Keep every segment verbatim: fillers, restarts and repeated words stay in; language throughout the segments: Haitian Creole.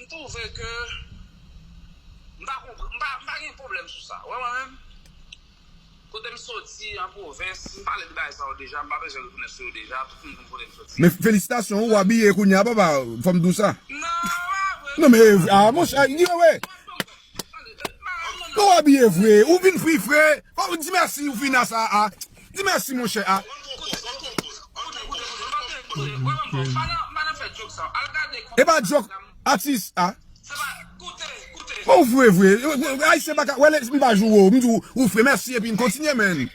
twouve ke m pa konprann, m pa, m pa gen pwoblèm sou sa. Ou wè mwen menm, kote m soti an pwovens, m pale de bagay sa yo deja, m pa bezwen retounen sou yo deja, tout moun konn kote m soti. Men felisitasyon, ou abiye kounye a, papa, fò m di w sa. Non, pa vre. Non, men, ah, monchè, Guy Wewe. Non, ou abiye vre, ou vin fri fre, fò w di mèsi, ou vin a sa a. Di mèsi, monchè a. E pa djòk, atis a. Bon, ou fre vre. Ayisyen pa ka, wè, lè m pa joure w, m di w, ou fre, mèsi, epi n kontinye, men.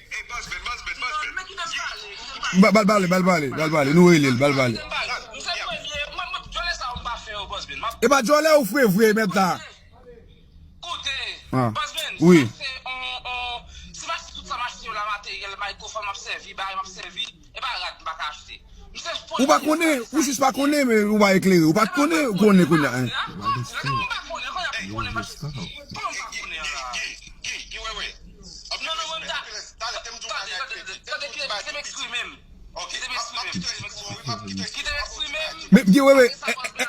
Ba-, ba-, bale, bale, bale, bale, nou rele l, bale, bale. E pa djòlè ou fre vre, mèt la. Koute, ah, Bòsben, wi. Sa se on, on, si m achte tout sa m achte yo la, materyèl, mikrofòn m ap sèvi, bagay m ap sèvi, e pa rad m pa ka achte. M se. Ou pa konnen, ou jis pa konnen, men ou pa eklere. Ou pa konnen, ou konnen kounye a, hein. Kòman m pa konnen, kòman m pa konnen, kòman m pa konnen la? Guy, Guy, Guy, Guy Wewe. Non, non, mwen, m ta, tande, tande, tande, kite m eksprime m. Ok. Kite m eksprime m. Kite m eksprime m. Men, Guy Wewe, eh, eh,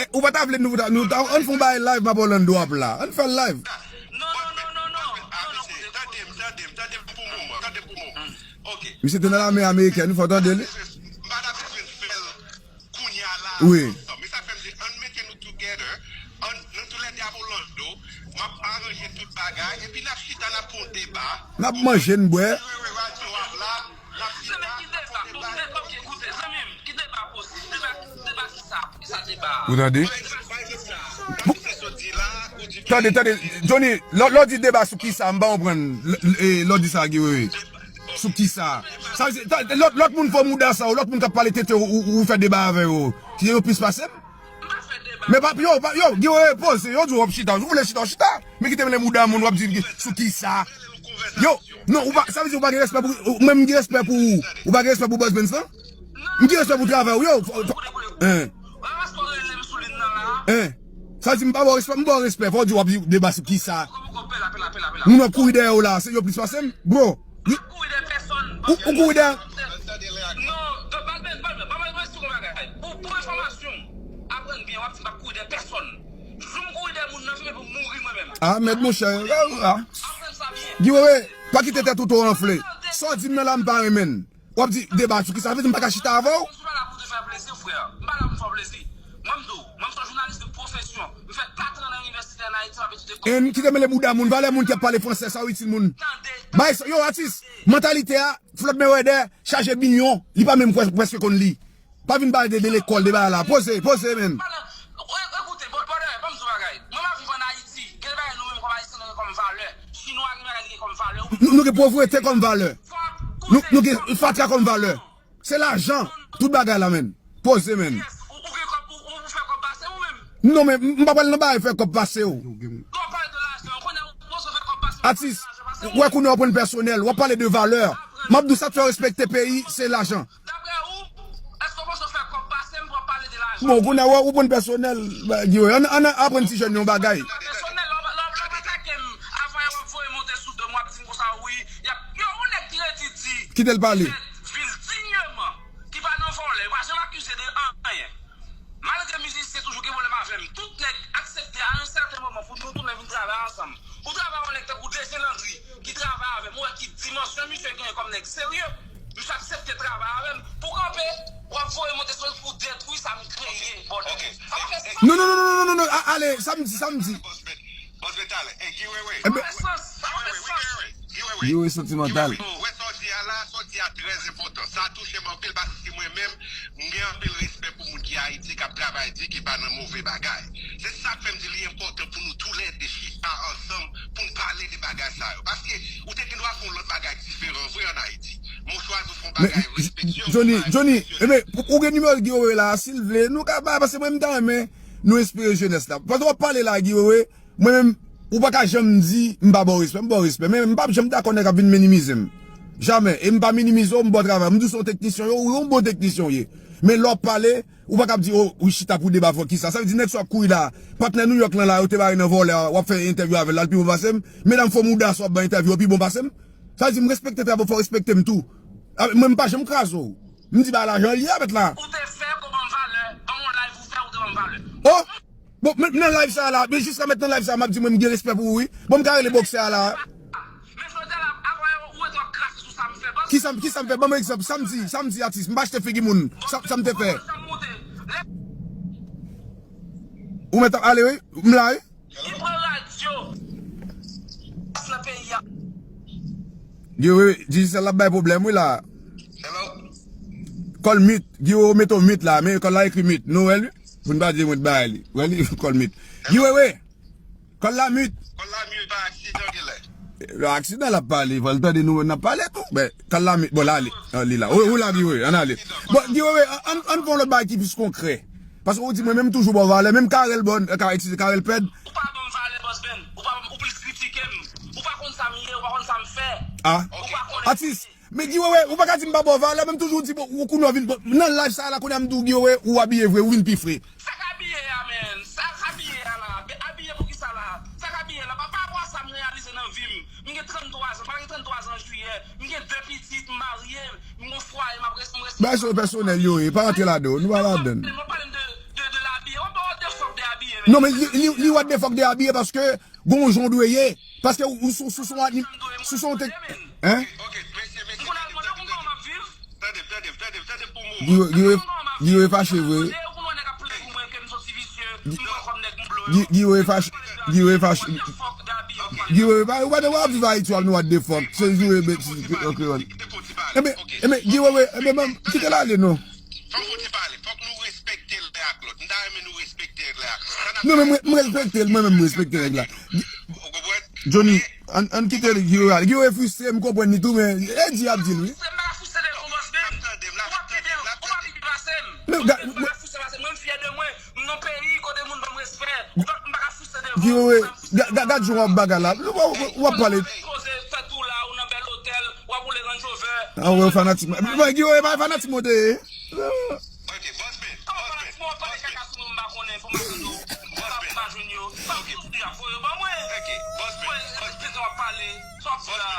eh, ou pa ta vle nou, nou ta, ann fè yon bagay live, m ap Orlando ap la. Ann fè l live. Non, non, non, non, non. Non, non, koute, koute. Tande m, tande m, tande m pou moman, tande m pou moman. Ok. Misye te nan lame amerikèn, fò w tande li. M pa ta bezwen fè l kounye a la. Wi. Ansanm. E sa fè m di, ann mete nou together, ann, nou toulède ap Orlando, m ap aranje tout bagay, epi n ap chita, n ap fè yon deba. N ap manje, n bwè. Wi, wi, radyo ap la, n ap chita, n ap fè yon deba. Ok, koute, zanmi m, ki deba posib? Deba, deba ki sa? Ki sa deba? Ou tande? Pa egzanp, pa egzanp sa. Ou di sa, ou di la, ou di ke. Tande, tande, Johnny, lè, lè w di deba sou ki sa, m pa konprann. L-, l-, e, lè w di sa, Guy Wewe. Sou ki sa? Sa vle di, ta-, lòt, lòt moun fò mouda sa yo, lòt moun k ap pale tete yo, ou, ou fè deba avè yo. Ki yo plis pase m? Men pa, yo, pa, yo, Guy Wewe poze, yo di w w ap chita. Ou vle chita, w chita. Men kite m le mouda moun, w ap di sou ki sa? Yo, non, ou pa, sa vle di ou pa gen respè pou, ou, mwen m gen respè pou ou. Ou pa gen respè pou Buzz Benz lan? M gen respè pou travay ou, yo. Fò, fò, hein. Hein. Sa vle di m pa ba w respè, m ba w respè. Fò w di w ap di deba sou ki sa? Moun w ap kouri dèyè w la, se yo plis pase m? Bro. Ou, ou kouri dèyè. Non, Buzz Benz, Buzz Benz, ban mwen, ban mwen di w yon bagay. Pou, pou enfòmasyon w, aprann byen, w ap di m ap kouri dèyè pèsòn. Jou m kouri dèyè moun nan, se pou m mouri mwen menm. Ah, mèd monchè. Ah, ah. Aprann sa byen. Guy Wewe, pa kite tèt ou twò anfle. Sa w di m nan la, m pa renmen l. W ap di deba sou ki sa? Sa vle di m pa ka chita avè w? Mwen pa la pou te fè plezi, frè. M pa la pou m fè w plezi. Mwen m di w, mwen m se yon jounalis de pwofesyon. M fè katran nan inivèsite ann Ayiti, m ap etidye. Kite mele bouda moun, valè moun ki ap pale fransè, sa w itil moun. Tande, tande. Bay sa, yo, atis, mantalite a, Floyd Mayweather, chaje binyon, li pa menm prè-, prèske konn li. Pa vin pale de, de lekòl, de bagay la. Poze, poze, men. Pale, e-, ekoute, bò-, bòdè, ban m di w bagay. Mwen m ap viv ann Ayiti, gen de bagay nou menm kòm Ayisyen nou gen kòm valè. Chinwa gen bagay li gen kòm valè. Nou, nou gen povrete kòm valè. Nou, nou gen fatra kòm valè. Se lajan. Tout bagay la, men. Poze, men. Yes, ou, ou gen kòb, ou, ou, ou fè kòb pase ou menm? Non, men m, m pa pral nan bagay fè kòb pase w. Lè w pale de lajan, kounye a ou panse w fè kòb pase, ou pale de lajan pase ou. Bon, kounye a w pran pèsonèl, w ap pale de valè. M ap di w sa k fè w respekte peyi, se lajan. Daprè ou, èske w panse w fè kòb pase m pou w ap pale de lajan? Bon, kounye a w, ou pran pèsonèl, Guy Wewe. Ann, ann aprann ti jèn yon bagay. Pèsonèl, lè w, lè w, lè w atake m, avan w ap voye monte sou do m, w ap di m konsa, wi, y ap, yo, yon nèg ki redi di. Kite l pale. Ki fè vil dignement, ki pa nan vòlè, yo pa janm akize de anyen. Malgre mizisyen toujou gen pwoblèm avè m, tout nèg aksepte a yon sèten moman pou nou tounen vin travay ansanm. Ou travay yon nèg tankou D J Landry, ki travay avè m, ou wè ki dimansyon misye genyen kòm nèg serye. Misye aksepte travay avè m. Pou kanpe, w ap voye monte sou pou detwi sa m kreye, bòdè. Sa pa fè sans. Non, non, non, non, non, non, non, a-, ale, sa m di, sa m di. Bòs Metal, e Guy Wewe. Sa pa fè sans, sa pa fè sans. Guy Wewe santimantal. Guy Wewe, wè sa w di a la, sa w di a trè enpòtan. Sa touche m anpil paske mwen menm, m gen anpil respè pou moun ki Ayiti, k ap travay di, ki pa nan move bagay. Se sa k fè m di li enpòtan pou nou toulède chita ansanm pou n pale de bagay sa yo. Paske ou te gen dwa fè yon lòt bagay diferan vre ann Ayiti. Men w chwazi w fè yon bagay respektye w, Johnny, Johnny, enben, ou, ou gen nimewo Guy Wewe la, si l vle, nou ka bay, paske mwen m ta renmen nou enspire jenès la. Pandan w ap pale la, Guy Wewe, mwen menm, ou pa ka janm di m pa ba w respè, m ba w respè. Men m p ap janm dakò nèg ap vin minimize m. Jamè. E m pa minimize w, m ba w travay. M di w se yon teknisyen, yo, ou yon bon teknisyen w ye. Men lè w ap pale, ou pa ka ap di, o, ou chita pou deba fò ki sa. Sa vle di nèg sa w ap kouri la, patnè New York lan la, yo te bare nan vòlè a, w ap fè entèvyou avè l, la l pi bon pase m. Medam fò mouda sa w ap bay entèvyou yo pi bon pase m. Sa vle di m respekte travay w, fò w respekte m tou. A, mwen m pa janm kraze w. M di ba lajan l ye avèk la. Ou te fè pou ban m valè, ban m yon live ou fè, ou te ban m valè. O! Bon, men nan live sa la, men jiska mèt nan live sa, m ap di mwen m gen respè pou ou, wi. Bon, m ka rele bòksè a la. Men jodi a la, avan ou ret w ap krache sou sa m fè, bòs. Ki sa m, ki sa m fè? Ban mwen egzanp. Sa m di, sa m di, atis. M pa achte figi moun. Sa, sa m te fè. Ou mèt ap ale, wi. M la, wi. Li pran radyo. Pas nan peyi a. Guy Wewe, Digicel la bay pwoblèm, wi, la. Hello? Kòl mit. Guy Wewe mete w mit la, men kòl la ekri mit. Nou wè l, wi? Pou n pa di mwen t bay li. Wè li, kòl mit. Guy Wewe. Kòl la mit. Kòl la mit pa aksidan genlè. Lè aksidan l ap pale, fò l tande nou menm n ap pale tou. Men, kòl la mit. Bon, la, li, ah, li la. Ou, ou la, Guy Wewe, ann ale. Bon, Guy Wewe, an, an, ann fè yon lòt bagay ki plis konkrè. Paske ou di mwen menm toujou ba w valè, menm Carel bon, ka, eskize, Carel pèd. Ou pa ban m valè, Bòs Ben. Ou pa, ou plis kritike m. Ou pa konn sa m ye, ou pa konn sa m fè. Ah. Ou pa konn. Atis, men Guy Wewe, ou pa ka di m pa ba w valè, menm toujou ou di, bon, ou kounye w vin, bon, nan live sa la, kounye a m di w, Guy Wewe, ou abiye vre, ou vin pi fre. Sa k abiye a, men? Sa k abiye a la? Be-, abiye pou ki sa la? Sa k abiye la? Pa, pa rapò a sa m reyalize nan vi m. M gen tranntwa zan, m pral gen tranntwa zan an jiyè. M gen de pitit, m marye, m gon fwaye, m ap res-, m respekte. Bagay sa yo pèsonèl yo ye, pa rantre ladan, nou pa ladan. Mwen pale de, de, de labiye. Mwen pa what the fuck de abiye, men. Non, men li, li, li what the fuck de abiye paske gon jan w dwe ye. Paske ou, ou sou, sou, sou, sou, sou, sou, hein? M konn al mande moun kòman m ap viv. Tande, tande, tande, tande pou moman. Guy Wewe, Guy Wewe, Guy Wewe fache vre. Ou konn wè nèg ap plede pou mwen ke m soti visye, m pran kòb nèg m blo yo. Guy, Guy Wewe fache, Guy Wewe fache. Guy Wewe, pa, ou pa te wè ap viv Ayiti, w ap nou what the fuck. Se Guy Wewe, ok, ok. Enben, enben, Guy Wewe, enben, ban m, kite l ale, non. Fòk nou te pale, fòk nou respekte lè ak lòt. M ta renmen nou respekte lè ak lòt. Non, men mwen, mwen respekte l, mwen menm mwen respekte nèg la. Ou konprann? Johnny, ann, ann kite li, Guy Wewe ale. Guy Wewe fristre, m konprann li tou, men e di ap di l, wi. Fristre, m pa ka fristre de yon bòs, men. Ou p ap pi byen, ou p ap pi byen pase m. Men, ou pa ka fristre pase m. Mwen, m fyè de mwen. M nan peyi kote moun ban m respè. M pa, m pa ka fristre de yon bòs. Guy Wewe, ga-, ga-, gad jan w ap bagay la. Ou, ou, ou ap pale. Koze fèt ou la, ou nan bèl otèl, w ap woule Range Rover. Ah, wè, fanatik mwen. Mwen, Guy Wewe, pa fanatik mwen te ye. Ok, Bòs Ben, Bòs Ben, Bòs Ben. Kòman fanatik mwen ap pale kaka sou mwen, m pa konnen enfòmasyon yo, m pa, m pa jwenn yo. Sa w di a, voye yo ban mwen. Ok, Bòs Ben, Bòs Ben. Mwen, w ap pale, sa w ap di la.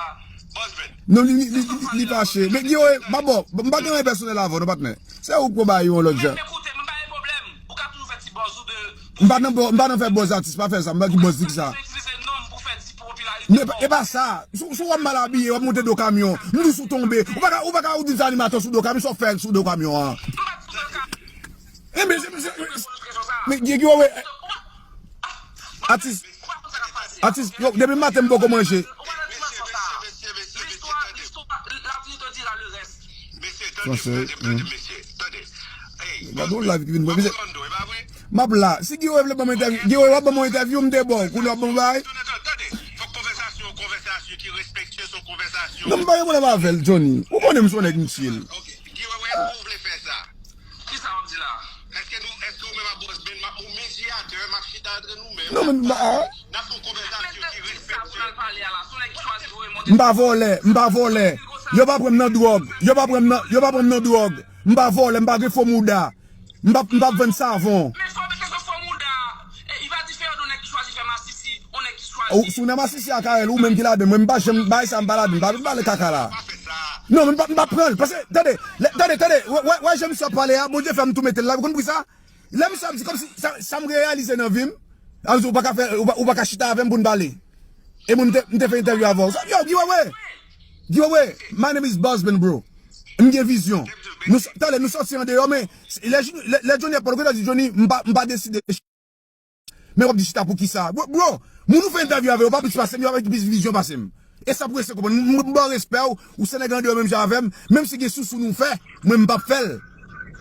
Bòs Ben. Non, li, li, li, li, li fache. Men, Guy Wewe, m pa bon, m pa gen anyen pèsonèl avè w, non, patnè. Se ou k pran bagay yo yon lòt jan. Men, men koute, mwen pa gen pwoblèm. Ou ka toujou fè ti buzz ou de. M pa nan buzz, m pa nan fè buzz atis, pa fè sa, m pa ki buzz li ki sa. Ou itilize non m pou fè ti popilarite. Men e pa, e pa sa. Si, si w wè m mal abiye, w ap monte do kamyon. M di w si w tonbe. Ou pa ka, ou pa ka ou di m se animatè sou do kamyon, sa w fè sou do kamyon an. M pa di w sa ka. Enben, se, se, se, men, Guy, Guy Wewe, atis, atis, yo, depi maten m poko manje. Mesye, mesye, mesye, mesye, mesye, tande. Listwa, listwa, l'avenir te dira le reste. Mesye, tande, tande, tande, mesye, tande. Gade yon live ki vin pran, mesye. M ap la. Si Guy Wewe vle ban mwen entèvyou, Guy Wewe w ap ban mwen entèvyou, m te ba w. Kounye a w ap ban mwen bay. Tande, tande. Fòk konvèsasyon, konvèsasyon ki respekte, se yon konvèsasyon. Non, m pa gen pwoblèm avè l, Johnny. Ou konnen m se yon nèg m chill. Ok, Guy Wewe, èske w vle fè sa? Kisa w ap di la? Èske nou, èske ou menm ak Bòs Ben, m ap, ou medyatè, m ap chita antre nou menm, n ap pale, n ap fè yon konvèsasyon ki respektye. M pa vòlè, m pa vòlè. Yo pa pran m nan dwòg. Yo pa pran m nan, yo pa pran m nan dwòg. M pa vòlè, m pa gen fo mouda. M pa, m pa vann savon. Men sa w mete sou fo mouda, e, li pa diferan de yon nèg ki chwazi fè masisi, yon nèg ki chwazi. Ou, si w nan masisi a Carel, ou menm ki ladan, mwen m pa janm bay sa, m pa ladan, m pa vin pale kaka la. Non, men m pa, m pa pran l. Paske, tande, lè, tande, tande, wè, wè, wè jan misye ap pale a, Bondye fè m tou mete l la, ou konn poukisa? Lè misye ap di kòmsi, sa, sa m reyalize nan vi m, sa vle di ou pa ka fè, ou pa, ou pa ka chita avè m pou n pale. E mwen, m te, m te fè entèvyou avè w. Sa, yo, Guy Wewe! Guy Wewe, my name is Bosben, bro. M gen vizyon. Nou s-, talè, nou sòti andeyò, men lè, lè, lè Johnny ap pale, ou gentan di, Johnny, m pa, m pa deside. Men w ap di chita poukisa? Bro, bro, moun ou fè entèvyou avè yo pa plis pase m, yo pa gen plis vizyon pase m. E sa pou rete konprann. M, m, m ba w respè w, ou se nèg andeyò menm jan avè m, menm si gen sousou nou fè, mwen m p ap fè l.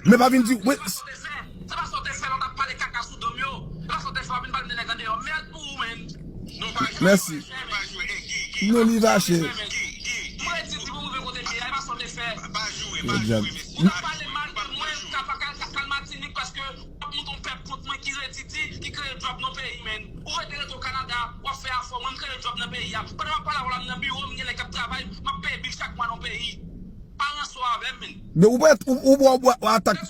Men pa vin di, mwen. Se pa sa w te fè lè w t ap pale kaka sou do m yo. Se pa sa w te fè w ap vin pale m de nèg andeyò. Mèd pou ou, menn. Mèsi. Non, li fache. Mwen di, di pou rive kote m ye a, e pa sa w te fè. Yo djab. Ou pale mal de mwen, ka, ka, ka, kal Matinik, paske w ap montre yon pèp kont mwen ki redi di, ki kreye djòb nan peyi, menn. Ou rete, rete o Kanada, w ap fè afè w, mwen m kreye djòb nan peyi a. Pandan m ap pale avè w la, m nan biwo, m gen nèg k ap travay, m ap peye bil chak mwa nan peyi. Pa ranse w avè m, menn. Men ou pa, ou, ou, ou, ou atak,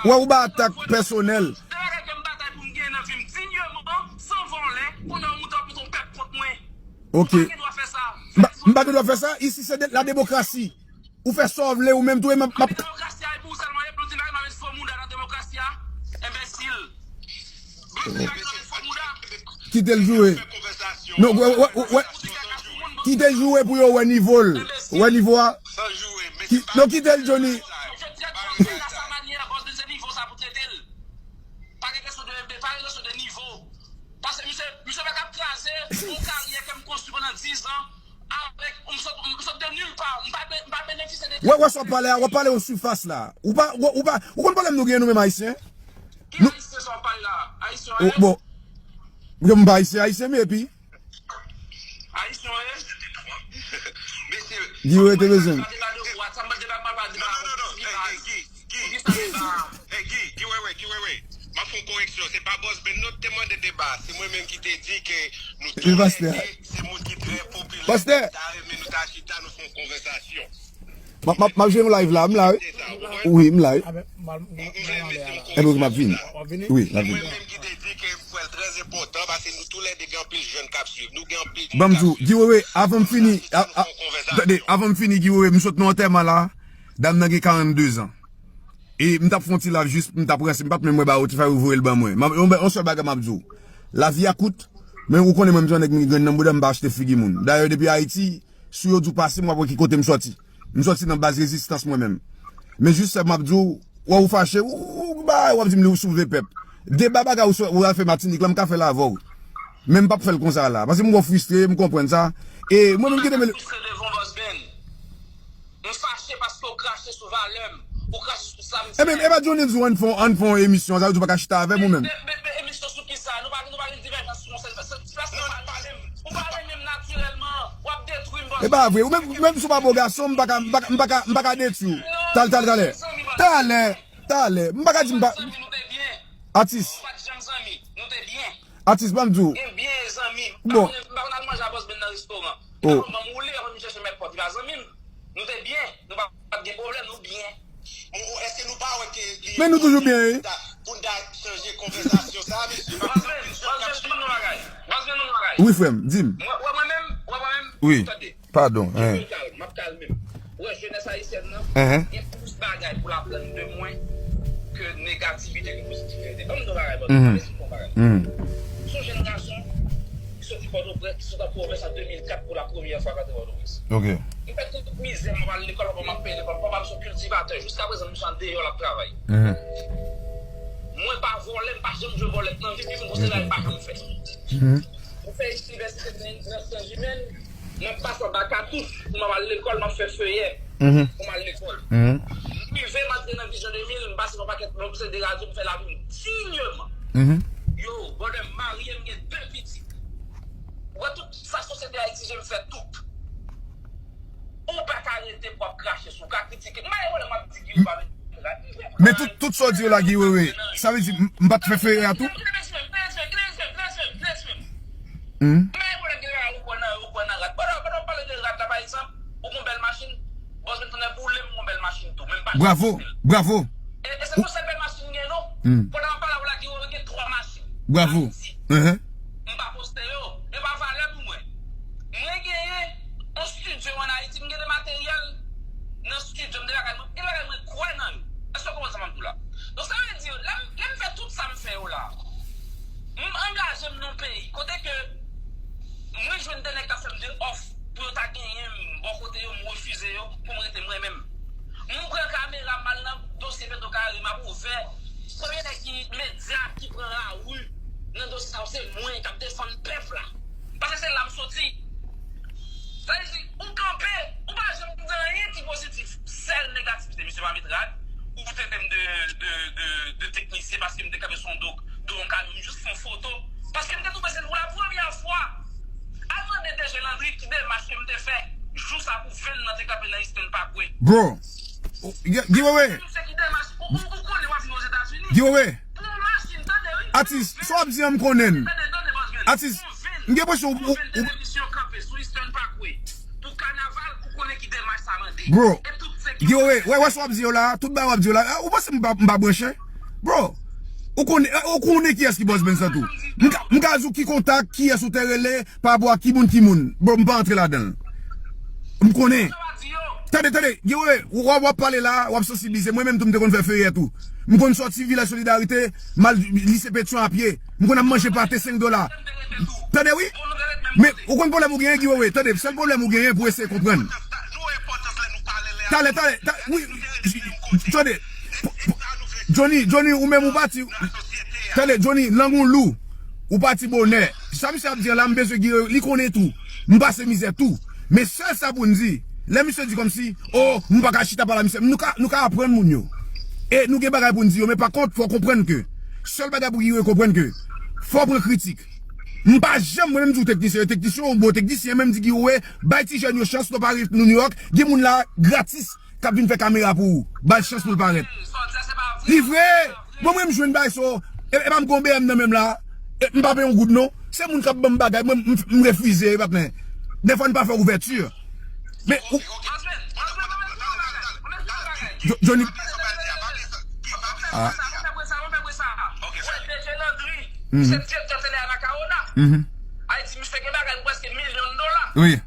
wè ou ba atak pèsonèl. De bagay ke m batay pou m genyen nan vi m dinyèman, san vòlè, kounye a w moute w ap montre yon pèp kont mwen. Ok. Ou pa gen dwa fè sa. M pa, m pa gen dwa fè sa. Isi se de, la demokrasi. Ou fè sa w vle, ou menm tou, e m ap, m ap. Demokrasi a, e pou ou sèlman, e pou w di bagay, m ap met fo mouda nan demokrasi a. Enbesil. Bandi a gen Kite l joure. Non, wè, wè, wè, wè. Kite l joure pou yo wè nivo l. Wè nivo a. Ki- non, kite l, Johnny. Pa gen kesyon de, pa gen kesyon de nivo. Paske misye, misye pa ka kraze yon karyè ke m konstwi pandan diz an avèk, m sot, m sot de nil pa. M pa be-, m pa benefisye de. Wè, wè, sa w ap pale a, w ap pale yon sifas la. Ou pa, ou, ou pa, ou konn pwoblèm nou gen nou menm Ayisyen? Ki Ayisyen sa w ap pale la? Ayisyen anyen? Bon. Mwen m pa Ayisyen, Ayisyen, men epi. Ayisyen anyen? Mesye, Guy Wewe te bezwen. Non, non, non, non. Hey, hey, Guy, Guy, Guy. Hey, Guy, Guy Wewe, Guy Wewe. M ap fè yon koreksyon. Se pa Boss Ben non te mande deba. Se mwen menm ki te di ke nou tou lè de se moun ki trè popilè. Pastè. Ta renmen nou ta chita, nou fè yon konvèsasyon. M ap, m ap, m ap jwe yon live la, m la, wi. Wi, m la, wi. Enben, m ap vini. Wi, m ap vini. Mwen menm ki te di ke m kwè l trè enpòtan, paske nou tou lè de gen anpil jèn k ap swiv. Nou gen anpil moun k ap swiv. Ban m di w, Guy Wewe, avan m fini, a, a, tande, avan m fini, Guy Wewe, m sot nan antèman la, dam nan gen karannde zan. E m t ap fè yon ti live jis, m t ap ranse, m pa t menm wè ba yo, ti fè yo voye l ban mwen. M ap, yon, yon sèl bagay m ap di w. Lavi a kout, men ou konnen mwen, m se yon nèg m gen grenn nan bouda, m pa achte figi moun. Dayè, depi Ayiti, si yo di w pase m, w ap wè ki kote m sòti. M sòti nan baz rezistans mwen menm. Men jis sa m ap di w, wè ou fache, ou, ou, ou, ba, w ap di m li ou soulve pèp. Deba bagay ou sou, ou al fè Matinik la, m ka fè l avè w. Men m p ap fè l konsa la. Paske m wè w fristre, m konprann sa. E mwen menm ki te mele. Fristre devan Boss Ben. M fache paske w krache sou valè m. Ou krache sou sa m fè. Ebyen, e pa Johnny di w ann fè, ann fè yon emisyon, sa vle di w pa ka chita avè m ou menm. Emisyon sou ki sa? Nou pa, nou pa gen divèjans sou yon sèl, se, se, se pa sa m pale m. Ou pa renmen m natirèlman, w ap detwi m, Boss Ben. E pa vre, ou menm, menm si w pa bo gason, m pa ka, m pa ka, m pa ka, m pa ka detwi w. Talè, talè, talè. Talè, talè. M pa ka di m pa. Zanmi, nou te byen. Atis. Nou pa t janm zanmi, nou te byen. Atis, ban m di w. Gen byen zanmi. Bon. M pa konn, m pa konn al manje a Boss Ben nan restoran. Oh. Li pa konn ban m woule, avan m chèche mèt pòt, li pa zanmi m. Nou te byen, nou pa, pa t gen pwoblèm, nou byen. Bon, èske nou pa wè ke li. Men nou toujou byen, wi. Pou n ta chanje konvèsasyon sa, mesye. Boss Ben, Boss Ben, di m yon bagay. Boss Ben, di m yon bagay. Wi, frè m, di m. Mwen, wè mwen menm, wè mwen menm, wi. Tande. Padon, hein. M kalm, m ap kalme m. Ou wè, jenès ayisyèn nan, gen plis bagay pou l aprann de mwen ke negativite, ke pozitivite. Ban m di w yon bagay, Boss Ben, mèsi pou yon bagay. Son jèn gason, ki soti Pòtoprens, ki soti an pwovens an de mil kat pou la premyè fwa k antre Pòtoprens. Ok. M fè tout mizè, m ap al lekòl, papa m ap peye lekòl, papa m se yon kiltivatè. Jiska prezan, misye andeyò, l ap travay. Mwen pa vòlè, m pa janm jwe bòlèt nan vi m, m konsidere m pa janm fè. M fè inivèsite nan, nan Senjimèn, m ap pase anba katouch pou m al lekòl, m ap fè feyè pou m al lekòl. M rive, m antre nan Vizyon de mil, m pase nan pakèt, m obsede radyo, m fè lavi m dinyèman. Yo, brother, m marye, m gen de pitit. Ou wè tout sa sosyete a egzije, m fè tout. Ou pa ka rete pou ap krache sou, ou ka kritike. M pa gen pwoblèm, m ap di ki ou pa met rad. Men tout, tout sa w di yo la, Guy Wewe, sa vle di m, m pa t fè feyè a tou? Kite mesye m, kite mesye m, kite mesye m, kite mesye m, kite mesye m. M pa gen pwoblèm gen rad, ou kwè nan, ou kwè nan rad. Pandan, pandan w pale de rad la, pa egzanp, ou gon bèl machin, Boss Ben, tonnè boule m, gon bèl machin tou, men m pa janm poste l. Bravo, bravo. E, e se pa sèl bèl machin m gen non. Pandan m ap pale avè w la, Guy Wewe gen twa machin. Bravo. Ayiti. M pa poste yo. Yo pa valè pou mwen. Mwen genyen yon estidyo ann Ayiti, m gen de materyèl nan estidyo m, de bagay mwen, gen bagay mwen kwè nan yo. Èske w konprann sa m ap di w la? Donk, sa vle di, lè m, lè m fè tout sa m fè yo la, m angaje m nan yon peyi kote ke mwen jwenn de nèg k ap fè m de òf pou yo ta genyen m bò kote yo, m refize yo pou m rete mwen menm. M pran kamera m al nan dosye Petwokare, m ap ouvè. Premye nèg ki medya ki pran lari nan dosye sa yo, se mwen k ap defann pèp la. Paske se la m soti. Sa vle di, ou kanpe, ou pa janm di anyen ki pozitif. Sèl negativite, misye pa met rad, ou trete m de, de, de, de teknisyen paske m te kanpe sou yon do, do yon kamyon, m jis fè yon foto. Paske m te twouve se pou la premyè fwa. Al mande D J Landry ki demach ke m te fè jou sa pou venn nan te kanpe nan Eastern Parkway. Bro, Guy Wewe. Misye ki demach, ou, ou, ou konnen w ap vin Ozetazini. Guy Wewe. Pou yon machin, tande wi. Atis, sa w ap di an m konnen l. Tande, tande, Boss Ben. Atis, m gen enpresyon ou, ou, ou, televizyon kanpe sou Eastern Parkway pou kanaval, ou konnen ki demach sa mande. Bro, e tout se ki Guy Wewe, wè, wè sa w ap di yo la, tout bagay w ap di yo la, ou panse m pa, m pa branche? Bro, ou konnen, ou konnen kiyès ki Boss Ben sa tou. M ka, m ka di w ki kontak, kiyès ou te rele, pa rapò a ki moun, ki moun. Bro, m pa antre ladan l. M konnen. Tande, tande, Guy Wewe, w ap, w ap pale la, w ap sansibilize. Mwen menm tou, m te konn fè feyè tou. M konn sòti Vilaj Solidarite, m al lise Petyon a pye. M konn ap manje pate senk dola. Tande, wi. Men, ou konn pwoblèm ou genyen, Guy Wewe. Tande, sèl pwoblèm ou genyen pou eseye konprann. Talè, talè, ta, wi, tande. Johnny, Johnny, ou menm ou pati. Tande, Johnny, lang ou lou. Ou pati bonè. Sa misye ap di an la, m bezwen Guy Wewe, li konnen tou. M pase mizè tou. Men sèl sa pou n di, lè misye di kòmsi, oh, m pa ka chita pale a misye, nou ka, nou ka aprann moun yo. E nou gen bagay pou n di yo, men pa kont, fò w konprann ke, sèl bagay pou Guy Wewe konprann ke, fò w pran kritik. M pa janm, mwen menm di w teknisyen, yo teknisyen, yon bon teknisyen, menm di Guy Wewe, bay ti jèn yo chans, nou pa rive New York, gen moun la, gratis, k ap vin fè kamera pou ou. Ba l chans pou l parèt. Li vre! Bon, mwen, m jwenn bagay sa. E, e pa m gon B M nan menm la. E, m pa peye yon goud, non. Se moun k ap ban m bagay. Mwen, m, m refize, patnè. Dèfwa, n pa fè ouvèti. Men, ou, Jo-, Johnny. Ah. Mhm. Mhm. Ayiti, misye gen bagay pou prèske milyon dola. Wi.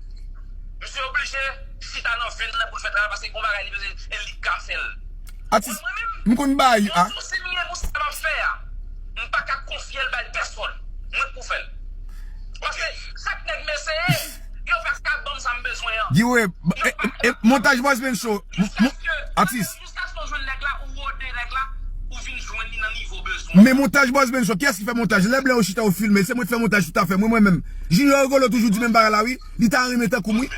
Misye oblije chita nan venn nan pou l fè travay paske gon bagay li bezwen e li ka fè l. Atis, mwen menm, m konn bay, ah. Yon sou si m gen pou sa m ap fè a, m pa ka konfye l bay pèsonn. Mwen k pou fè l. Paske chak nèg m eseye, yo pa ka ban m sa m bezwen an. Guy Wewe, e, e, e, montaj Boss Ben Show. M-, m-, atis. Jiskaske w jwenn nèg la, ou rode nèg la, ou vin jwenn li nan nivo bezwen. Men montaj Boss Ben Show, kiyès ki fè montaj? Lè blan yo chita yo filme, se mwen ki fè montaj tout afè. Mwen, mwen menm. Junior Rigolo toujou di menm bagay la, wi. Li ta renmen tankou m, wi.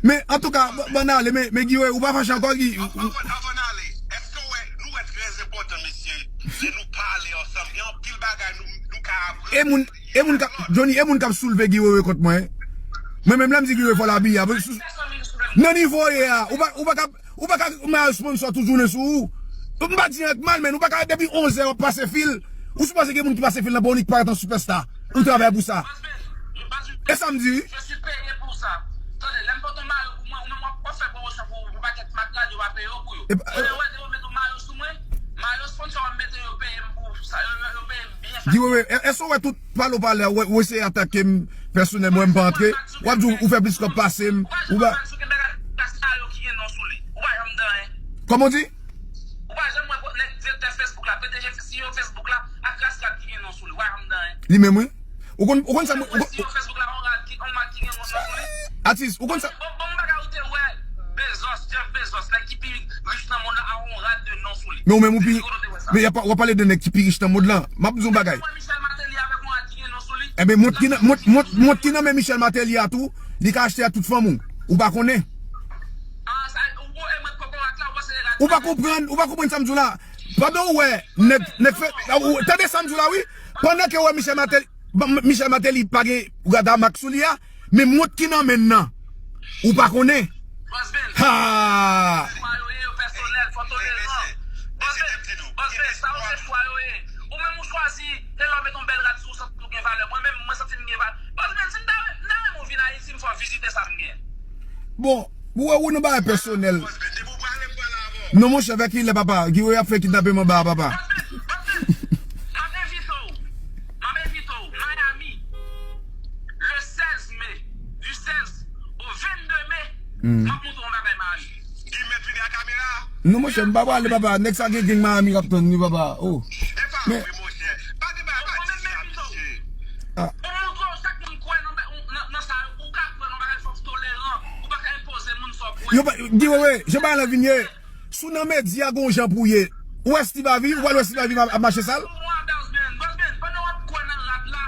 Men, antouka, ban, ban n ale, men, men Guy Wewe, ou pa fache ankò, Guy? Anvan, anvan, anvan n ale, èske w wè, nou wè trè enpòtan, mesye, lè nou pale ansanm, gen anpil bagay nou, nou ka aprann. E moun, e moun k ap, Johnny, e moun k ap soulve Guy Wewe kont mwen. Mwen menm, lè m di Guy Wewe fò l abiye, a, sou, nan nivo w ye a, ou pa, ou pa ka, ou pa ka mare sponsò tout jounen sou ou. M pa di anyen k mal, men ou pa ka depi onz è w ap pase fil. Ou sipoze gen moun ki pase fil nan, pa w nik parèt an sipèsta. Ou travay pou sa. E sa m di, wi. Je suis payé pour ça. Tande, lè m pote yon mayo pou mwen, ou menm w ap, w ap fè pwomosyon pou, pou pakèt mak la, yo pa peye w pou yo. Epa, e, lè w wè yo mete yon mayo sou mwen, mayo sponsò m mete yo peye m pou sa, yo, yo, yo peye m byen chak mwa. Guy Wewe, e, èske w wè tout pale w pale a, w, w eseye atake m pèsonèl, mwen m pa antre, w ap di w, ou fè plis kòb pase m, ou pa. Kòman w di? Ou pa janm wè nèg direktè Facebook la, P D G C E O Facebook la, ak raskat ki gen non sou li, ou pa janm di anyen. Li menm, wi. Ou konn, ou konn sa, ou konn, C E O Facebook la, yon rad ki, yon mak ki gen non sou li. Atis, ou konn sa. Bon, bon, bagay ou te wè Bezos, Jeff Bezos, nèg ki pi rich nan mond la, a yon rad de non sou li. Men ou menm ou pi, men y ap, w ap pale de nèg ki pi rich nan mond lan. M ap di w yon bagay. Ou wè Michel Martelly avèk yon rad ki gen non sou li? Enben, mont ki nan, mont, mont, mont ki nan men Michel Martelly a tou, li ka achte a tout fanm ou. Ou pa konnen. Ah, sa, ou, e mwen kokorat la, ou panse rad. Ou pa konprann, ou pa konprann sa m di w la. Pandan w wè, nèg, nèg fè, ou, tande sa m di w la, wi. Pandan ke w wè Michel Martelly, Bon, M-, Michel Martelly pa gen rad a mak sou li a, men mont ki nan men l nan, ou pa konnen. Boss Ben. Ha! Fwa yo ye, yo pèsonèl, fò toleran. Boss Ben, Boss Ben, sa yo se fwa yo ye. Ou menm ou chwazi, e lè w met yon bèl rad sou ou, santi w gen valè. Mwen menm, mwen santi m gen valè. Boss Ben, si m ta, m ta renmen w vin Ayiti, m fè w vizite sa m gen. Bon, ou wè ou nan bagay pèsonèl. Non, monchè, vè kilè, papa. Guy Wewe ap fè kidnape m anba a, papa. M ap envite w. M ap envite w. Miami. Le seize mai. Du seize au vingt-deux mai. M ap montre w yon bagay Miami. Guy mèt vini a kamera. Non, monchè, m pa prale, papa. Nèg sa gen gang Miami k ap tann li, papa. Oh. Men, pa gen bagay, pa di sa, mesye. Ah. Ou montre w, chak moun kwè nan, nan, nan sa, ou ka kwè nan bagay, fòk toleran. Ou pa ka enpoze moun sa w kwè. Yo pa, Guy Wewe, jan bagay lan vin ye, si w nan medya, gon jan pou w ye. Ou wè Steve Harvey, ou pral wè Steve Harvey ap, ap mache sal? Ou wè Boss Ben, Boss Ben, pandan w ap kwè nan rad la,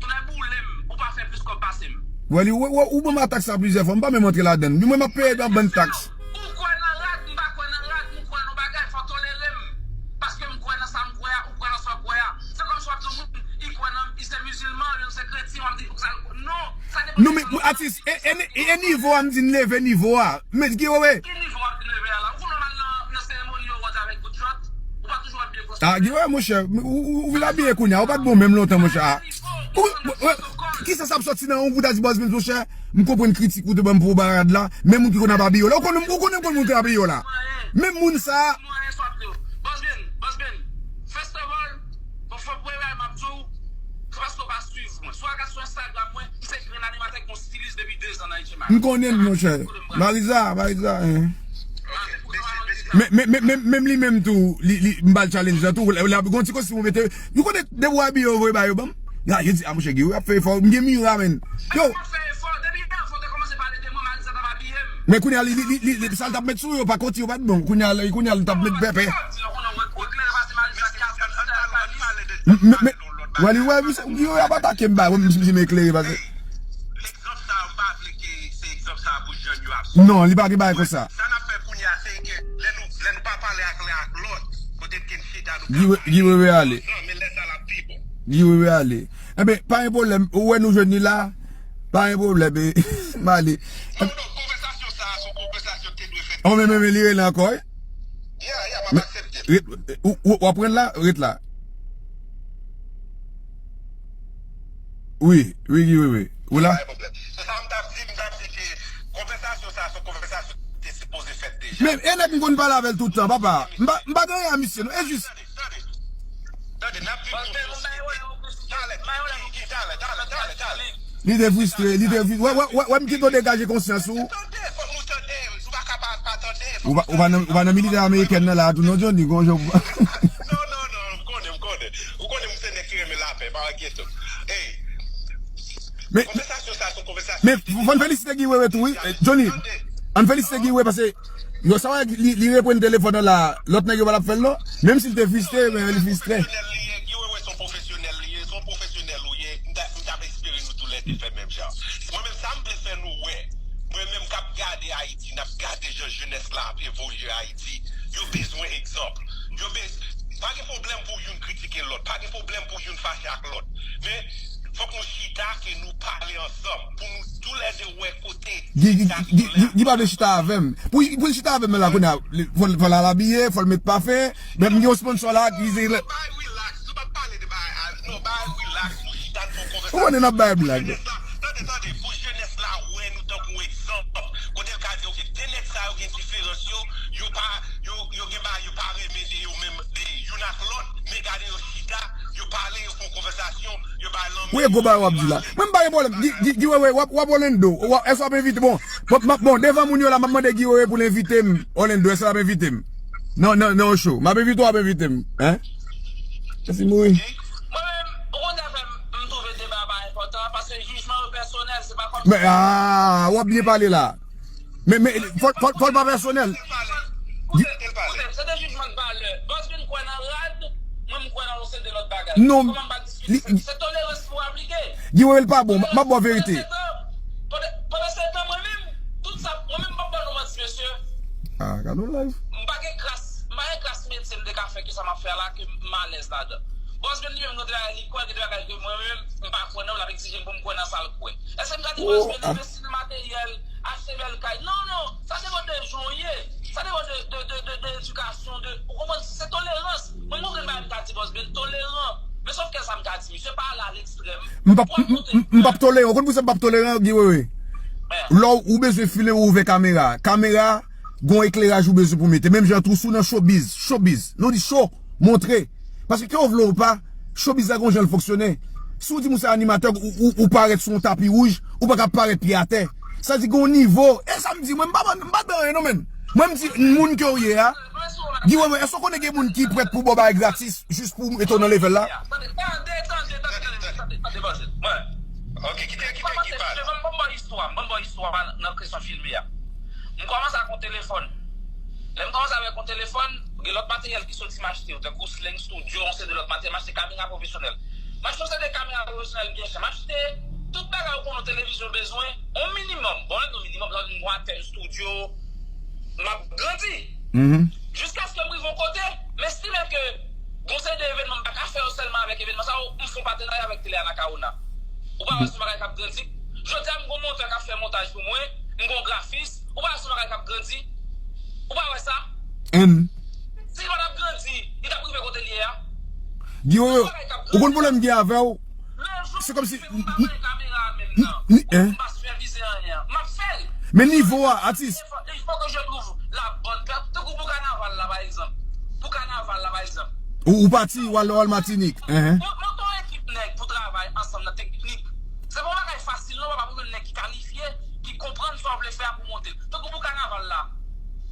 tounen boule m, ou pa fè plis kòb pase m. Wè li, ou, ou, ou ban m a taks la plizyè fwa, m pa menm antre ladann. Li mwen m ap peye nan bann taks. Ou kwè nan rad, m pa kwè nan rad, ou kwè nan bagay, fò tolere m. Paske m kwè nan sa m kwè a, ou kwè nan sa w kwè a. Se kòmsi w ap di yon moun, li kwè nan, li se mizilman, li se kretyen, w ap di, sa, non, sa depann de sa. Non, men, atis, e, e, e, e nivo a, m di n leve nivo a. Men, Guy Wewe. Ki nivo w ap leve a la? Ou konn w al nan, nan seremoni award avèk Good Shot? Ou pa toujou abiye kòm sa? Ah, Guy Wewe, monchè, ou, ou, ou vin abiye kounye a, ou pa t bon menm lontan, monchè. Ah. Ou, ou, ou, kisa sa ap sòti nan ou pou ta di Boss Ben, monchè? M konprann kritik ou te ban m pou rad la, men moun ki konn ap abiye w la. Ou konnen, ou konnen m konn moun ki abiye w la. Menm moun sa. Boss Ben, Boss Ben, first of all, bon, fò premye bagay m ap di w, se paske w pa swiv mwen. Si w al gade sou Instagram mwen, m se grenn animatè ki gon stilis depi de zan nan H M I. M konnen l, monchè. Mariza, Mariza, hein. Men, men, men, men, menm li menm tou, li, li, m ba l challenge la tou. Lè, lè, gon ti kostim ou mete, nou konnen depi w abiye, yo voye ba yo ban m. Ya, yo di, a, monchè, Guy Wewe ap fè efò. M gen Mira, menn. Yo. Men kounye a, li, li, li, li, li, sa l t ap met sou yo, pa konti yo, pa t bon. Kounye a, kounye a, li t ap met pèpè. M, m, men, wè, li, wè, misye, Guy Wewe ap atake m, ba, wè, m, m, m eklere, pase. Egzanp sa a, m pa vle ke se egzanp sa a pou jèn yo ap suiv. Non, li pa gen bagay konsa. Sa n ap fè kounye a, se ke lè nou, lè nou pa pale ak lè ak lòt, kote n chita, nou Guy We-, Guy Wewe ale. Non, men lè sa l ap pi bon. Guy Wewe ale. Enben, pa gen pwoblèm. Ou wè nou jwenn li la? Pa gen pwoblèm, e, m ale. Non, non, konvèsasyon sa a, se yon konvèsasyon ki te dwe fèt. Oh, men, men, men, li rele ankò, wi. Ya, ya, m ap aksepte. Ret, ou, ou, w ap pran la? Ret la. Wi, wi, wi, wi, wi. Ou la? Pa gen pwoblèm. Se sa m t ap di, m t ap di ke konvèsasyon sa a, se yon konvèsasyon ki te sipoze fèt deja. Men, e nèg m konn pale avè l tout tan, papa. M pa, m pa gen anyen a misye, non. E jis. Tande, tande. Tande, n ap viv yon sosiyete. Talè, talè, talè, talè, talè. Li te fristre, li te fri-, wè, wè, wè, wè, m kite w degaje konsyans ou. Tande, fòk nou tande. Ou pa ka pa, pa tande. Ou pa, ou pa nan, ou pa nan militè amerikèn nan la, tou non, Johnny, gon jan. Non, non, non, m konnen, m konnen. Ou konnen m se nèg ki renmen lapè, pa enkyete w. Ey. Men, konvèsasyon sa, se yon konvèsasyon men, fò n felisite Guy Wewe tou, wi. Eh, Johnny, ann felisite Guy Wewe, paske yo sa wè li, li reprann telefòn nan la, lòt nèg yo pa t ap fè l non. Menm si l te fristre, men li fristre. Pwofesyonèl li ye, Guy Wewe se yon pwofesyonèl li ye, se yon pwofesyonèl ou ye, m ta, m t ap espere nou toulède fè menm jan. Mwen menm, sa m vle fè nou wè, mwen menm k ap gade Ayiti, n ap gade jan jenès la ap evolye Ayiti, yo bezwen egzanp. Yo bez-, pa gen pwoblèm pou youn kritike lòt, pa gen pwoblèm pou youn fache ak lòt. Men, fòk nou chita, ke nou pale ansanm, pou nou toulède wè kote Guy, Guy, Guy, Guy, Guy pa vle chita avè m. Pou, pou l chita avè m la, kounye a, li, fò l, fò l al abiye, fò l met pafen. Men m gen yon sponsor la, ki se lè. Bay relax, nou pa pale de bay, a, non, bay relax, nou chita, nou fè yon konvèsasyon. Ou konnen n ap bay blag. Pou jenès la, tande, tande, pou jenès la wè nou tankou egzanp. Kote l ka di, oke, de nèg sa yo gen diferans yo, yo pa, yo, yo gen bagay, yo pa renmen de yo menm, de youn ak lòt, men gade yo chita, yo pale, yo fè yon konvèsasyon, yo bay lanmen. Ou e gwo bagay w ap di la. Mwen m pa gen pwoblèm. Guy, Guy, Guy Wewe, w ap, w ap Orlando. W ap, èske w ap envite? Bon, bon, m ap, bon, devan moun yo la, m ap mande Guy Wewe pou l envite m Orlando. Èske l ap envite m? Non, non, non, show. M ap envite w, w ap envite m. Hein? Èske m mouri? Mwen menm, ou konn sa fè m, m twouve deba pa enpòtan, paske jijman yo pèsonèl, se pa kòm Men, ah, w ap byen pale la. Men, men, fò, fò, fò l pa pèsonèl. Koute, koute, se de jijman de valè. Bòs vin kwè nan rad, mwen m kwè nan yon seri de lòt bagay. Non, kòman m pa diskite? Se tolerans pou aplike. Guy Wewe l pa bon, m ap ba w verite. Pandan setan, pandan, pandan setan, mwen menm, tout sa, mwen menm m p ap ba nou manti, mesye. Ah, gade yon live. M pa gen kras, m pa gen kras metye m te ka fè ke sa m ap fè a la, ke m alèz ladan. Bòs vin li menm, nou te la, li kwè gen de bagay ke mwen menm, m pa kwè nan, l ap egzije m pou m kwè nan sa l kwè. Èske m ka di bòs vin envesti nan materyèl, achte bèl kay? Non, non, sa depann de jan w ye. Sa depann de, de, de, de, de edikasyon, de, ou konprann, se tolerans. Mwen, mwen, mwen, m ka di bòs vin toleran. Men sòf ke sa m ka di, misye pa ale a lekstrèm. M p ap, m, m, m, m p ap toleran. Ou konn poukisa m p ap toleran, Guy Wewe? Lè w, ou bezwen fimen, ou ouvè kamera. Kamera, gon ekleraj ou bezwen pou mete. Menm jan tou si w nan showbiz, showbiz. Nou di show, montre. Paske ke w vle ou pa, showbiz la gon jan l fonksyone. Si w di moun sa animatè, ou, ou, ou parèt sou yon tapi wouj, ou pa ka parèt pye atè. Sa di gon nivo. E sa m di, mwen, m pa, m pa dan anyen non, menn. Mwen, m di, moun ke w ye a, Guy Wewe, èske w konnen gen moun ki prèt pou ba w bagay gratis jis pou mete w nan level la? Tande, tande, tande, tande, tande, tande, tande, tande, tande, tande. Mwen, ok, kite, kite Guy pale. Ban m ba w istwa, ban m ba w istwa nan kesyon filme a. M kòmanse ak yon telefòn. Lè m kòmanse avèk yon telefòn, gen lòt materyèl ki soti m achte yo, tankou Sling Studio, yon seri de lòt materyèl, m achte kamera pwofesyonèl. M achte yon seri de kamera pwofesyonèl byen chè. M achte tout bagay ou konnen yon televizyon bezwen, yon minimòm. Bon, lè m di yon minimòm, sa vle di m gon atèl estidyo, m ap grandi. Jiskaske m rive yon kote, m estime ke gon seri de evènman m pa ka fè yo sèlman avèk evènman sa yo, m fè yon patenarya avèk Tele Anacaona. Ou pa wè se yon bagay k ap grandi? Jodi a, m gon montè k ap fè montaj pou mwen, m gon grafis, ou pa wè se yon bagay k ap grandi? Ou pa wè sa? Si l pa t ap grandi, li t ap rive kote l ye a? Guy Wewe, ou konn pwoblèm m gen avè w? Se kòmsi. M pa pran kamera a menm nan. M pa sipèvize anyen. M ap fè l. Men nivo a, atis. Il faut que je trouve la bonne per-, tankou pou kanaval la, pa egzanp. Pou kanaval la, pa egzanp. Ou, ou pati, w al, w al Matinik. Mwen, mwen gen yon ekip nèg pou travay ansanm nan teknik. Se pa yon bagay fasil non, papa, pou jwenn nèg ki kalifye, ki konprann sa w vle fè a pou monte l. Tankou pou kanaval la.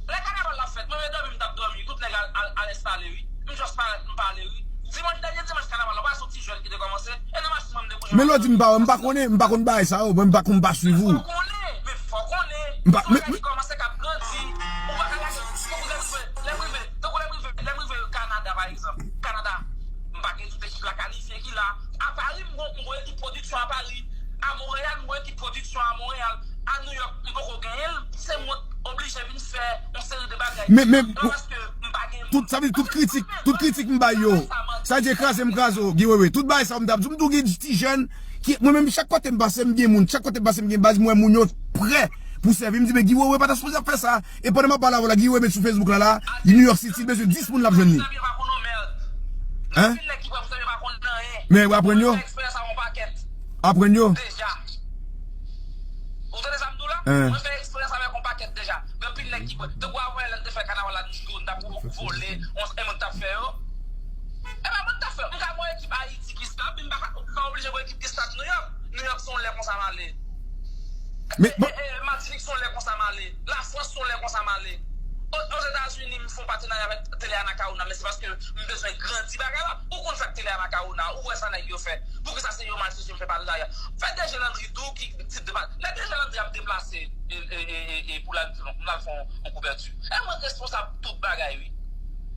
Lè kanaval la fèt, mwen menm dòmi, m t ap dòmi, tout nèg al, al, al enstale, wi. M just parèt, m pale, wi. Dimanch, dènye dimanch kanaval la, w pa wè se yon ti jèn ki te kòmanse, e nan machin mwen, m Men lè w di m pa wè, m pa konnen, m pa konn bagay sa yo, mwen m pa konn, m pa swiv ou. Fò konnen, men fò konnen. M pa, men, men, kòmanse k ap grandi, ou pa ka lage, tankou lè m rive, lè m rive, tankou lè m rive, lè m rive Kanada, pa egzanp. Kanada, m pa gen tout ekip la kalifye ki la. A Pari, m gon, m gon ekip pwodiksyon a Pari. A Monreyal, m gon ekip pwodiksyon a Monreyal. A New York, m poko genyen l. Se mwen oblije vin fè yon seri de bagay. Men, men, tout, sa vle di tout kritik, tout kritik m bay yo. Sa vle di kraze m kraze w, Guy Wewe. Tout bagay sa yo m t ap di w, m tou gen ti jèn ki, mwen menm, chak kote m pase, m gen moun, chak kote m pase, m gen baz, m wè moun yo prè pou sèvi. M di, men Guy Wewe pa ta sipoze ap fè sa. E pandan m ap pale avè w la, Guy Wewe met sou Facebook la, la, New York City, bezwen dis moun l ap jwenn li. Hein? Men w aprann yo? Aprann yo? Ou tande sa m di w la? Mwen fè eksperyans avèk yon pakèt deja. Gen anpil nèg ki pran. Tankou avanyè lè n te fè kanaval la, nou t ap vole, e mwen t ap fè yo. E pa mwen t ap fè yo. M ka gen yon ekip Ayiti ki stop, m pa ka, m pa oblije gen yon ekip ki stop New York. New York se yon lè konsa m ale. E, e, Matinik se yon lè konsa m ale. Lafrans se yon lè konsa m ale. O, Ozetazini, m fè yon patenarya avèk Tele Anacaona, men se paske m bezwen grandi bagay la. Ou konn sa k Tele Anacaona, ou wè sa nèg yo fè. Poukisa se yo m al chèche, m fè patenarya? Fè DG Landry di w ki tip de pa-, lè DG Landry ap deplase e, e, e, e, e pou l al, l al fè yon, yon kouvèti. E mwen k responsab tout bagay, wi.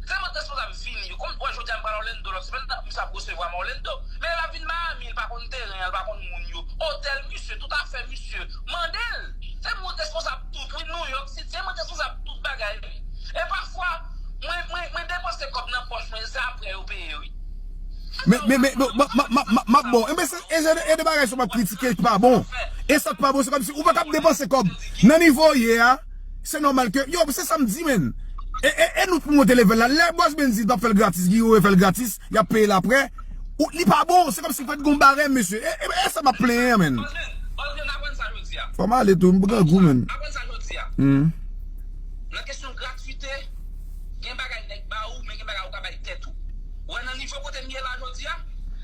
Se mwen k responsab vini, wi. Kòm w wè jodi a m pral Orlando, lòt semèn nan, misye ap resevwa m Orlando. Men lè l ap vin Miami, l pa konn teren an, l pa konn moun yo. Otèl misye, tout afè misye, mande l. Se mwen k responsab tout, wi. New York City, se mwen k responsab tout bagay, wi. E pafwa, mwen, mwen, mwen depanse kòb nan pòch mwen, se apre yo peye, wi. Men, men, men, men, m ap bon. Enben, se, e, e, e de bagay sa m ap kritike ki pa bon. E sa k pa bon, se kòmsi ou pa t ap depanse kòb. Nan nivo w ye a, se nòmal ke, yo, se sa m di, menn. E, e, e nou pou monte level la. Lè Bòs Benz di l p ap fè l gratis, Guy Wewe fè l gratis, y ap peye l apre. Ou, li pa bon, se kòmsi fèt gon barèm, mesye. E, e, e sa m ap plenyen an, menn. Fò m ale tou, m grangou, menn. Hmm. Nan kesyon gratwite, gen bagay nèg ba ou, men gen bagay ou ka bay tèt ou. Ou wè nan nivo kote m ye la jodi a,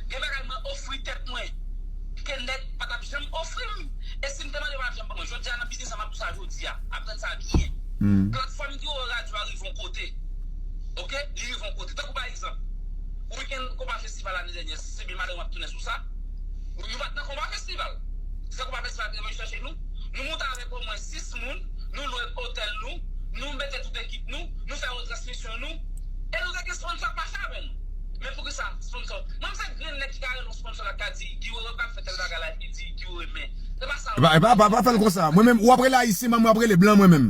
gen bagay mwen ofri tèt mwen ke nèg pa t ap janm ofri m. E si m te mande yo pa t ap janm ban mwen. Jodi a nan biznis la m ap di w sa jodi a. Aprann sa byen. Hmm. Platfòm Guy Wewe Radio a rive yon kote. Oke? Li rive yon kote. Tankou pa egzanp, wikenn konpa festival ane dènyè, si se byen madanm w ap tounen sou sa. Nou pa t nan konpa festival. Se konpa festival ki te vin chache nou. Nou monte avèk omwen sis moun, nou lwe otèl nou, nou mete tout ekip nou, nou fè retransmisyon nou, e nou te gen sponsò k mache avè nou. Men poukisa sponsò? Mwen, m se grenn nèg ki ka rele yon sponsò la, k ka di, Guy Wewe pral fè tèl bagay la, epi di, Guy Wewe, men. Se pa sa. E pa, e pa, pa, pa fè l konsa. Mwen menm, w ap rele ayisyen, mwen, m ap rele blan, mwen menm.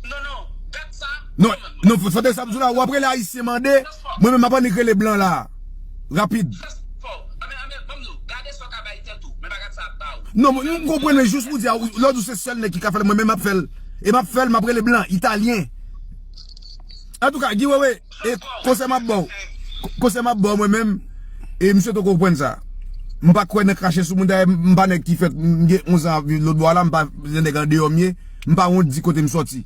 Non, non, gad sa. Non, non, fò, fò te sa m di w la, w ap rele ayisyen mande, mwen menm, m ap annik rele blan la. Rapid. Fò, anben, anben, ban m di w, gade sa w ka bay tèt ou, men pa gad sa ap ba ou. Non, mwen, m konprann, men jis pou di a, lè w di w se sèl nèg ki ka fè l, mwen menm m ap fè l. E m ap fè l, m ap rele blan, italyen. Antouka, Guy Wewe, e konsèy m ap ba w, konsèy m ap ba w mwen menm, e m swete w konprann sa. M pa kwè nan krache sou moun, dayè m pa nèg ki fèt, m gen onz an ap viv lòtbò a la, m pa se nèg andeyò m ye, m pa wont di kote m sòti.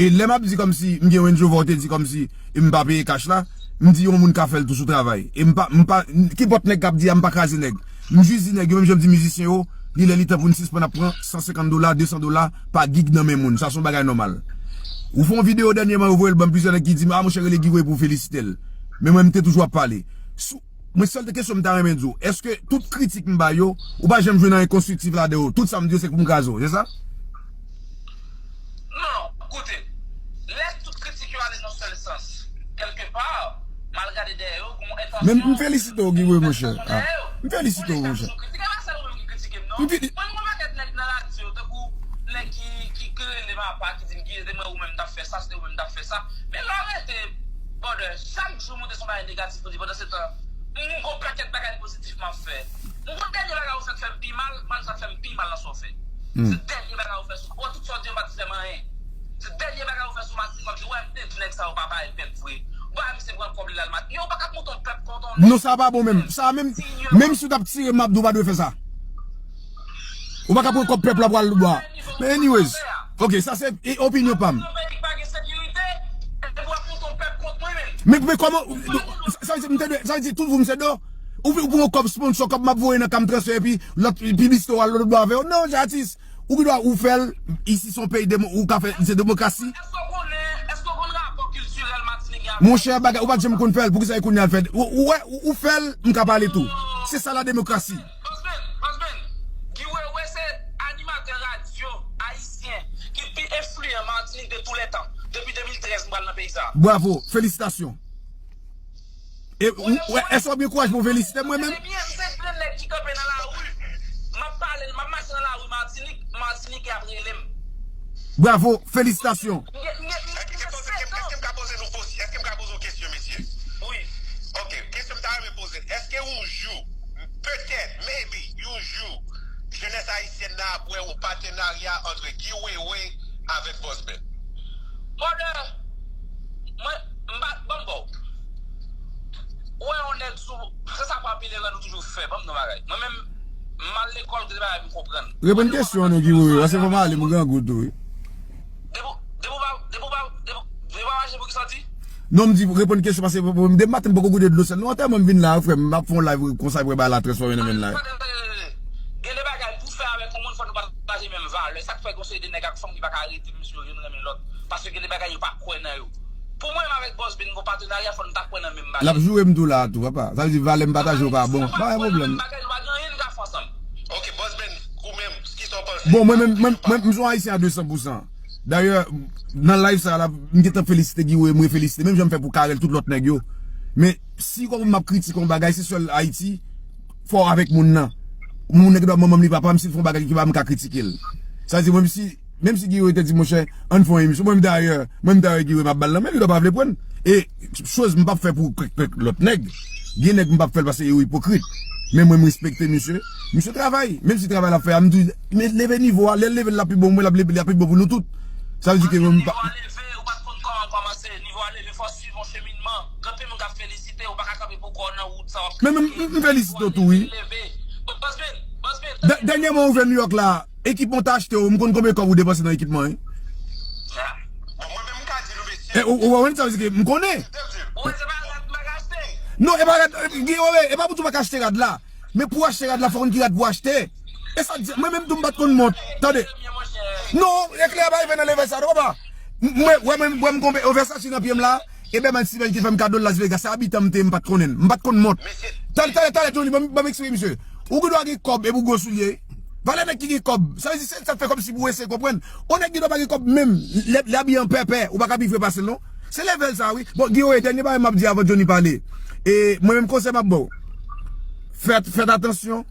E lè m ap di kòmsi m gen Range Rover, ou te di kòmsi m pa peye kach la, m di yon moun ka fè l tou sou travay. E m pa, m pa, kinpòt nèg k ap di a, m pa kraze nèg. M jis di nèg yo, menm jan m di mizisyen yo, li lè li tan pou n sispann ap pran san senkant dola, de san dola pa gig nan men moun. Sa se yon bagay nòmal. Ou fè yon videyo dènyèman, yo voye l ban m, plizyè nèg ki di m, a monchè, rele Guy Wewe pou w felisite l. Men mwen, m te toujou ap pale. Sou, mwen, sèl kesyon m ta renmen di w, èske tout kritik m ba yo, ou pa janm jwenn anyen konstriktif ladan yo? Tout sa m di yo, se pou m kraze w, se sa? Non, koute. Lè tout kritik yo ale nan sèl sans, kèlkepa, m al gade dèyè yo, gon entansyon. Men m felisite w, Guy Wewe, monchè. Ah, m felisite w, monchè. Kritike pa sèl ou menm ki kritike m, non. M fini. Mwen, m gon pakèt nèg nan radyo, tankou nèg ki, ki, ki rele m apa, ki di m, Guy, se mwen ou menm t ap fè sa, se ou menm t ap fè sa. Men lè w rete, brother, chak jou monte se yon bagay negatif pou di, pandan se tan, m gon pakèt bagay pozitif m ap fè. M gon dènye bagay ou fè k fè m pi mal, m al sa k fè m pi mal nan sa w fè. Hmm. Se dènye bagay ou fè sou, ou wè tout sa w di yo pa t fè m anyen. Se dènye bagay ou fè sou Matinik, w ap di, wè, m te di nèg sa yo pa bay pèp vre. Ou pa wè misye pran kòb li l al Matinik. Yo pa ka monte yon pèp kont yon nèg. Non, sa pa bon menm. Sa menm, menm si w t ap tire m, m ap di w pa dwe fè sa. Ou pa ka pran kòb pèp la pou al lòtbò a. Men anyways, ok, sa se, e, opinyon pa m. Yon peyi ki pa gen sekirite, epi w ap monte yon pèp kont mwen menm. Men, men kòman, sa, sa vle di, m te dwe, sa vle di, tout vou m se do. Ou, ou pran yon kòb sponsò, kòb m ap voye nan ka m transfè, epi lòt, piblisite w al lòtbò avè yo. Non, atis, ou gen dwa ou fè l, isi se yon peyi demo-, ou ka fè, se demokrasi. Èske w konnen, èske w konn rapò kiltirèl Matinik gen avèk... Monchè, bagay, ou pa t janm konn fè l, poukisa e kounye a l fè? Ou, ou wè, ou, ou fè l, m ka pale tou. Se sa la demokrasi. Bosman, Kès m pral nan peyi sa. Bravo, felisitasyon. E, ou, ou, èske w ap gen kouraj pou w felisite mwen menm? Ebyen, m se de nèg ki kanpe nan lari. M ap pale, m ap mache nan lari Matinik, Matinike ap rele m. Bravo, felisitasyon. M gen, m gen, m gen, m gen sèt an. Èske m ka poze nou, èske m ka poze yon kesyon, mesye? Wi. Ok, kesyon m ta renmen poze l, èske yon jou, petèt, maybe, yon jou, jenès ayisyèn nan ap wè yon patenarya ant Guy Wewe avèk Boss Ben? Brother, mwen, m pa, ban m ba w. Ou wè yon nèg sou, se sa pa pile rèn ou toujou fè, ban m nan bagay. Mwen menm, m al lekòl, gen de bagay m konprann. Reponn kesyon an non, Guy Wewe, paske fò m ale, m grangou tou, wi. Depi w, depi w pa, depi w pa, depi w, depi w pa mache pou ki sòti? Non, m di, reponn kesyon, paske depi maten m poko goute dlo sèl. Non, antèman m vin la, frè m, m ap fè yon live konsa, epi bagay la transfòme nan menm la. Tande, tande, tande, tande. Gen de bagay pou fè avèk yon moun, fò nou pataje menm valè. Sa k fè gon seri de nèg ak fanm ki pa ka rete, misye yo, youn renmen lòt. Paske gen de bagay yo pa kwè nan yo. Pou mwen menm avèk Boss Ben, gon patenarya, fò nou ta kwè nan menm bagay. L ap joure m tou la a tou, papa. Sa vle di valè m pataje yo pa bon. Pa gen pwoblèm. Bagay, nou pa gen anyen nou ka fè ansanm. Ok, Boss Ben, ou menm, kisa w panse? Bon, mwen menm, mwen, mwen, m se yon Ayisyen a de san pou san. Dayè, nan live sa la, m gentan felisite Guy Wewe, m refelisite. Menm jan m fè pou Carel, tout lòt nèg yo. Men, si kòm m ap kritike yon bagay, se sèl Ayiti, fò avèk moun nan. Moun nan gen dwa manman m li papa m, si l fè yon bagay ki pa m ka kritike l. Sa vle di, mwen, si, menm si Guy Wewe te di, monchè, ann fè yon emisyon, mwen, m dayè, mwen, m dayè Guy Wewe, m ap ba l nan men, li dwa pa vle pran. E, choz m p ap fè pou kèk, kèk lòt nèg. Gen nèg m p ap fè l paske yo ipokrit. Men mwen, m respekte misye. Misye travay. Menm si travay l ap fè a, m di, men leve nivo a, lè l leve l ap pi bon pou mwen, l ap leve, l ap pi bon pou nou tout. Sa vle di ke mwen, m pa. Nivo a leve, ou pa t konn kòman kòmanse. Nivo a leve, fò w swiv yon cheminman. Gen anpil moun k ap felisite, ou pa ka kanpe pou kò w nan wout sa w ap. Men, men, m, m felisite w tou, wi. Leve. Boss Ben, Boss Ben, tande. Dènyèman ou vin New York la, ekipman w te achte yo, m konn konbyen kòb ou depanse nan ekipman, wi. Bon, mwen menm, m ka di nou, mesye. E, ou, ou wè sa vle di ke m konnen. Ou wè se pa rad m pa ka achte. Non, e pa rad, e, Guy Wewe, e pa pou di w pa ka achte rad la. Men pou w achte rad la, fò w konn ki rad pou w achte. E sa di, mwen menm tou m pa t konn mont. Tande. Non, eklè a pa rive nan levè sa, non, papa. M, mwen, wè mwen, wè m konbe, yon Versace nan pye m la. E Bèman Steven ki fè m kado l Las Vegas. Se abitan m te ye, m pa t konnen l. M pa t konn mont. Tande, tande, tande, Johnny, ban m, ban m eksplike misye. Ou gen dwa gen kòb epi w gwo soulye. Valè nèg ki gen kòb. Sa vle di, se sa k fè kòmsi pou w eseye konprann. Yon nèg gen dwa pa gen kòb menm. Lè, lè abiye an pèpè, ou pa ka pi fre pase l, non. Se levèl sa, wi. Bon, Guy Wewe, dènye bagay m ap di avan Johnny pale. E mwen menm konsèy m ap ba w. Fè, fè atansyon.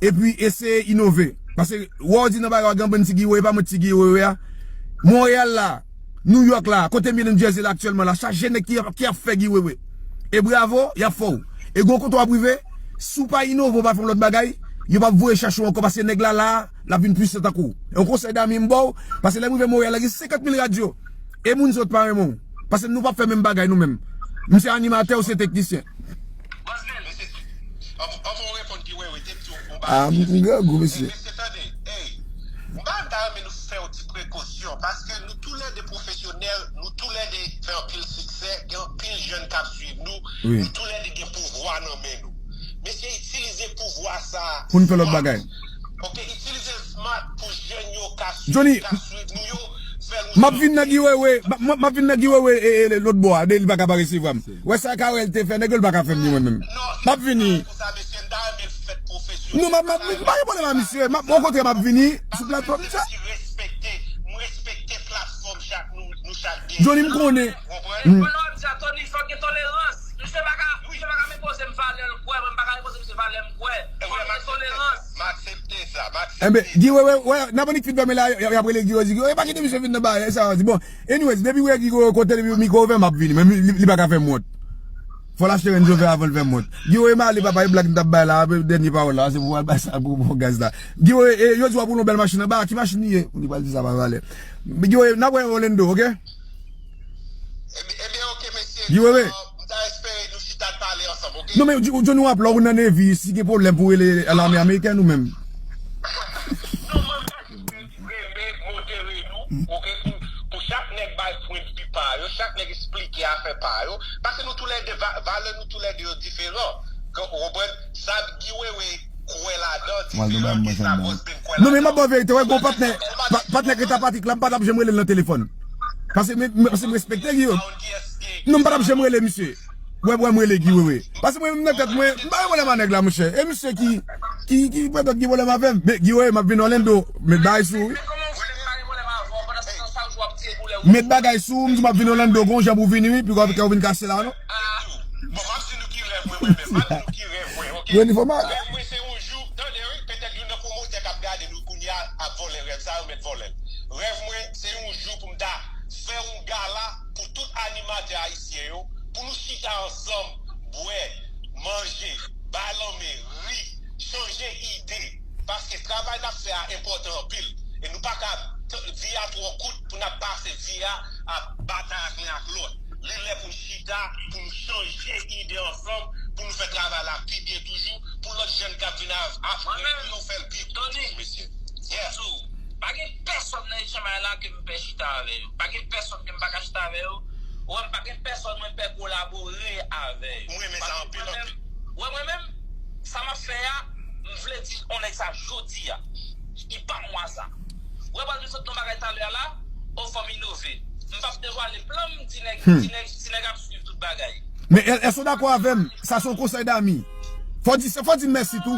Epi eseye inove. Paske, wè w di nan bagay, w gen yon bann ti Guy Wewe, pa mwen ti Guy Wewe a. Monreyal la, New York la, kote m ye nan New Jersey la aktyèlman la, chaje nèg ki, ki ap fè Guy Wewe. E bravo, y ap fè w. E gon kote w ap rive, si w pa inove, w pa fè yon lòt bagay, yo p ap voye chache w ankò, paske nèg la la, l ap vin pwisan tankou w. E yon konsèy dami m ba w, paske lè m rive Monreyal la, gen senkant mil radyo. E moun sot pa renmen w. Paske nou p ap fè menm bagay nou menm. M se animatè, ou se teknisyen. An, an, mwen reponn ki wi, wi, te di yon bagay. Ah, m grangou, mesye. Mesye, tande, ey, m pa, m ta renmen nou fè yon ti prekosyon, paske nou toulède pwofesyonèl, nou toulède fè anpil siksè, gen anpil jèn k ap swiv nou, wi, nou toulède gen pouvwa nan men nou. Mesye, itilize pouvwa sa a pou n fè lòt bagay. Ok, itilize l smart pou jèn yo ka swiv, Johnny, ka swiv nou yo, fè nou m ap vin nan Guy Wewe, m ap, m ap, m ap vin nan Guy Wewe, e, e, lòt bò a, de li pa ka pa resevwa m. Wè sa Carel te fè nèg yo, li pa ka fè m ni mwen menm. M ap vini. Non, m ap, m ap, m pa gen pwoblèm a misye. M ap, okontrè, m ap vini sou platfòm sa. Respekte, m respekte platfòm chak nou, nou chak gen. Johnny, m konnen. Konprann? Konnen w ap di a Tony, fòk gen tolerans. Misye pa ka, misye pa ka enpoze m valè l kwè, mwen m pa ka enpoze misye valè m kwè. Fòk gen tolerans. M aksepte sa, m aksepte. Enben, Guy Wewe, wè, nan manik fit fèmen la, y, y, y ap rele Guy Wewe, di, Guy Wewe, pa kite misye vin nan bagay sa, di, bon, anyways, depi w wè Guy Wewe kote, depi mikwo ouvè, m ap vini, men li, li, li pa ka fè m wont. Fò l achte Range Rover avan l fè m wont. Guy Wewe, m ale, papa, e blag m t ap bay la, dènye pawòl la, se pou w al bay sa pou, pou gaz la. Guy Wewe, e, yo di w ap woule yon bèl machin anba, ki machin li ye? Li pral di sa pa valè. Guy Wewe, n ap wè Orlando, ok? Ebyen, ebyen, ok, mesye. Guy Wewe. M ta espere nou chita n pale ansanm, ok? Non, men, Johnny, w ap lè w nan Navy, si gen pwoblèm pou rele lame amerikèn ou menm. Non, mwen, mwen, mwen, mwen, mwen, ok, pou, pou chak nèg bay pwennvi pa yo, chak nèg esplike afè pa yo, paske nou toulède, va-, valè nou toulède yo diferan. Ou konprann? Sa Guy Wewe kwè ladan, diferan ke sa Boss Ben kwè ladan. Non, men m ap ba w verite, wè, gon patnè, pa-, patnè Greta Patrick la, m pa t ap janm rele l nan telefòn. Paske m, m, paske m respekte Guy Wewe. Non, m pa t ap janm rele misye. Wè, wè, m rele Guy Wewe. Paske mwen menm nan tèt mwen, m pa gen pwoblèm a nèg la, monchè. E misye ki, ki, ki petèt gen pwoblèm avè m. Men Guy Wewe, m ap vin Orlando. Men bay sou, wi. Met bagay sou ou, m di w m ap vin Orlando, gon jan pou w vini, wi, piga w vin kase la, non? Ah, bon, m ap di nou ki rèv mwen, mwen menm. M ap di nou ki rèv mwen, oke? Reni fò mal. Rèv mwen, se yon jou, tande, wi, petèt youn nan pwomotè k ap gade nou kounye a ap vòlè rèv sa, yo mèt vòlè l. Rèv mwen, se yon jou pou m ta fè yon gala pou tout animatè ayisyen yo, pou nou chita ansanm, bwè, manje, bay lanmen, ri, chanje ide. Paske travay n ap fè a enpòtan anpil. E nou pa ka, vi a twò kout pou n ap pase vi a ap batay ak len ak lòt. Li lè pou n chita, pou n chanje ide ansanm, pou nou fè travay la pi byen toujou, pou lòt jèn k ap vin ap, apre nou yo fè l pi byen toujou, mesye. Yeah. Pa gen pèsonn nan H M I la ke m pè chita avè yo. Pa gen pèsonn ke m pa ka chita avè yo. Ou wè, m pa gen pèsonn mwen pè kolabore avè yo. M renmen sa anpil, anpil. Ou wè, mwen menm, sa m ap fè a, m vle di yon nèg sa jodi a. Li pa mwa sa. Ou wè, pral vin sot nan bagay talè a la, o, fò m inove. M p ap devwale plan m, ti nèg, ti nèg, ti nèg ap swiv tout bagay. Men, èske w dakò avè m? Sa se yon konsèy dami. Fò di, fò di m mèsi tou.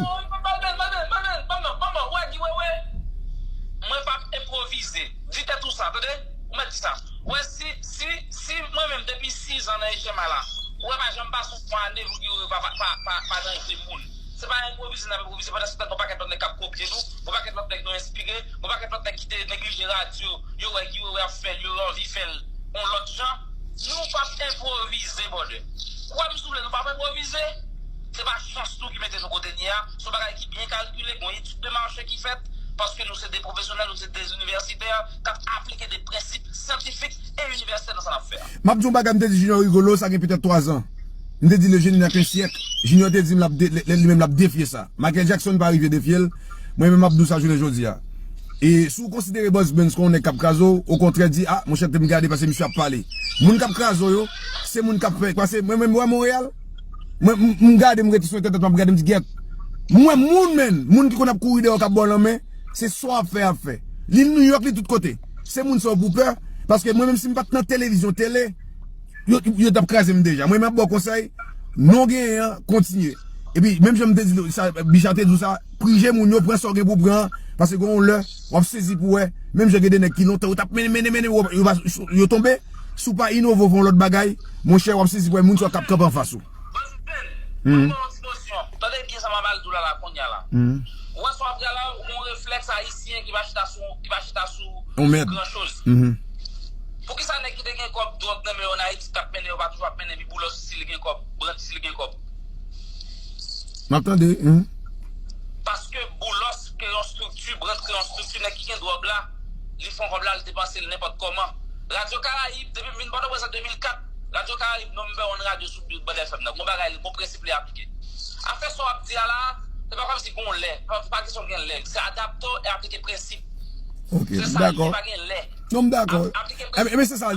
Mwen p ap enpwovize. Di tèt ou sa, tande? Ou mèt di sa. Ou wè, si, si, si mwen menm depi sizan nan H M I la, ou wè, pa janm pase yon ane pou ki ou pa, pa, pa, pa, pa ranje moun. Se pa enpwovize n ap enpwovize, pandan se tan, gon pakèt lòt nèg k ap kopye nou, gon pakèt lòt nèg nou enspire, gon pakèt lòt nèg ki te neglije radyo, yo wè Guy Wewe ap fè l, yo anvi fè l yon lòt jan. Nou p ap enpwovize, brother. Kwè m si w vle, nou p ap enpwovize. Se pa chans nou ki mete nou kote n ye a. Se yon bagay ki byen kalkile, gen yon etid de mache ki fèt, paske nou se de pwofesyonèl, nou se de inivèsitè k ap aplike de prensip syantifik e inivèsèl nan sa n ap fè a. M ap di yon bagay, m te di Junior Rigolo, sa gen petèt twa zan. M te di le jeune n'a qu'un siècle. Junior te di m l ap de-, lè, lè li menm l ap defye sa. Michael Jackson pa rive defye l. Mwen menm m ap di w sa jounen jodi a. E si w konsidere Boss Benz kon yon nèg k ap kraze w, okontrè di, a, monchè, te m gade paske misye ap pale. Moun k ap kraze w yo, se moun k ap fè, paske mwen menm, m wè Monreyal, mwen, m, m gade, m rete sou entènèt, m ap gade, m di, gyèt. M wè moun, menn, moun ki konn ap kouri dèyè w, k ap ba w lanmen, se sa w ap fè, y ap fè. Li Nouyòk, li tout kote. Se moun sa yo pou pè, paske mwen menm, si m pa t nan televizyon, tele, yo, yo t ap kraze m deja. Mwen menm, m ap ba w konsèy, non genyen an, kontinye. Epi, menm jan m te di, sa, Bicha te di w sa, prije moun yo, pran sa w gen pou pran, paske gen yon lè, w ap sezi pou wè, menm jan gen de nèg ki lontan, yo t ap mennen, mennen, mennen, yo, yo pa, yo tonbe, si w pa inove, w fè yon lòt bagay, monchè, w ap sezi pou wè moun sa yo k ap kanpe anfas ou. Bòs Ben, mwen gen yon ti nosyon. Tande byen sa m ap al di w la, la, kounye a la. Ou wè sa w ap di a la, ou gen yon reflèks ayisyen ki pa chita sou, ki pa chita sou, sou gran choz. Poukisa nèg ki te gen kòb dwòg nan men yo an Ayiti k ap mennen yo pa toujou ap mennen epi Boulos si l gen kòb, Brandt si l gen kòb? M ap tande. Paske Boulos kreye yon estrikti, Brandt kreye yon estrikti, nèg ki gen dwòg la, li fè yon kòb la, li depanse l nenpòt kòman. Radyo Karayib, depi m vin Pòtoprens an de mil kat, Radyo Karayib, number one radyo sou Band F M nan. Gon bagay, gon prensip li aplike. Afè sa w ap di a la, se pa kòmsi gon lè. Pa, pa kesyon gen lè. Se adapte w e aplike prensip. Ok, m dakò. Non, m dakò. Enben, se sa,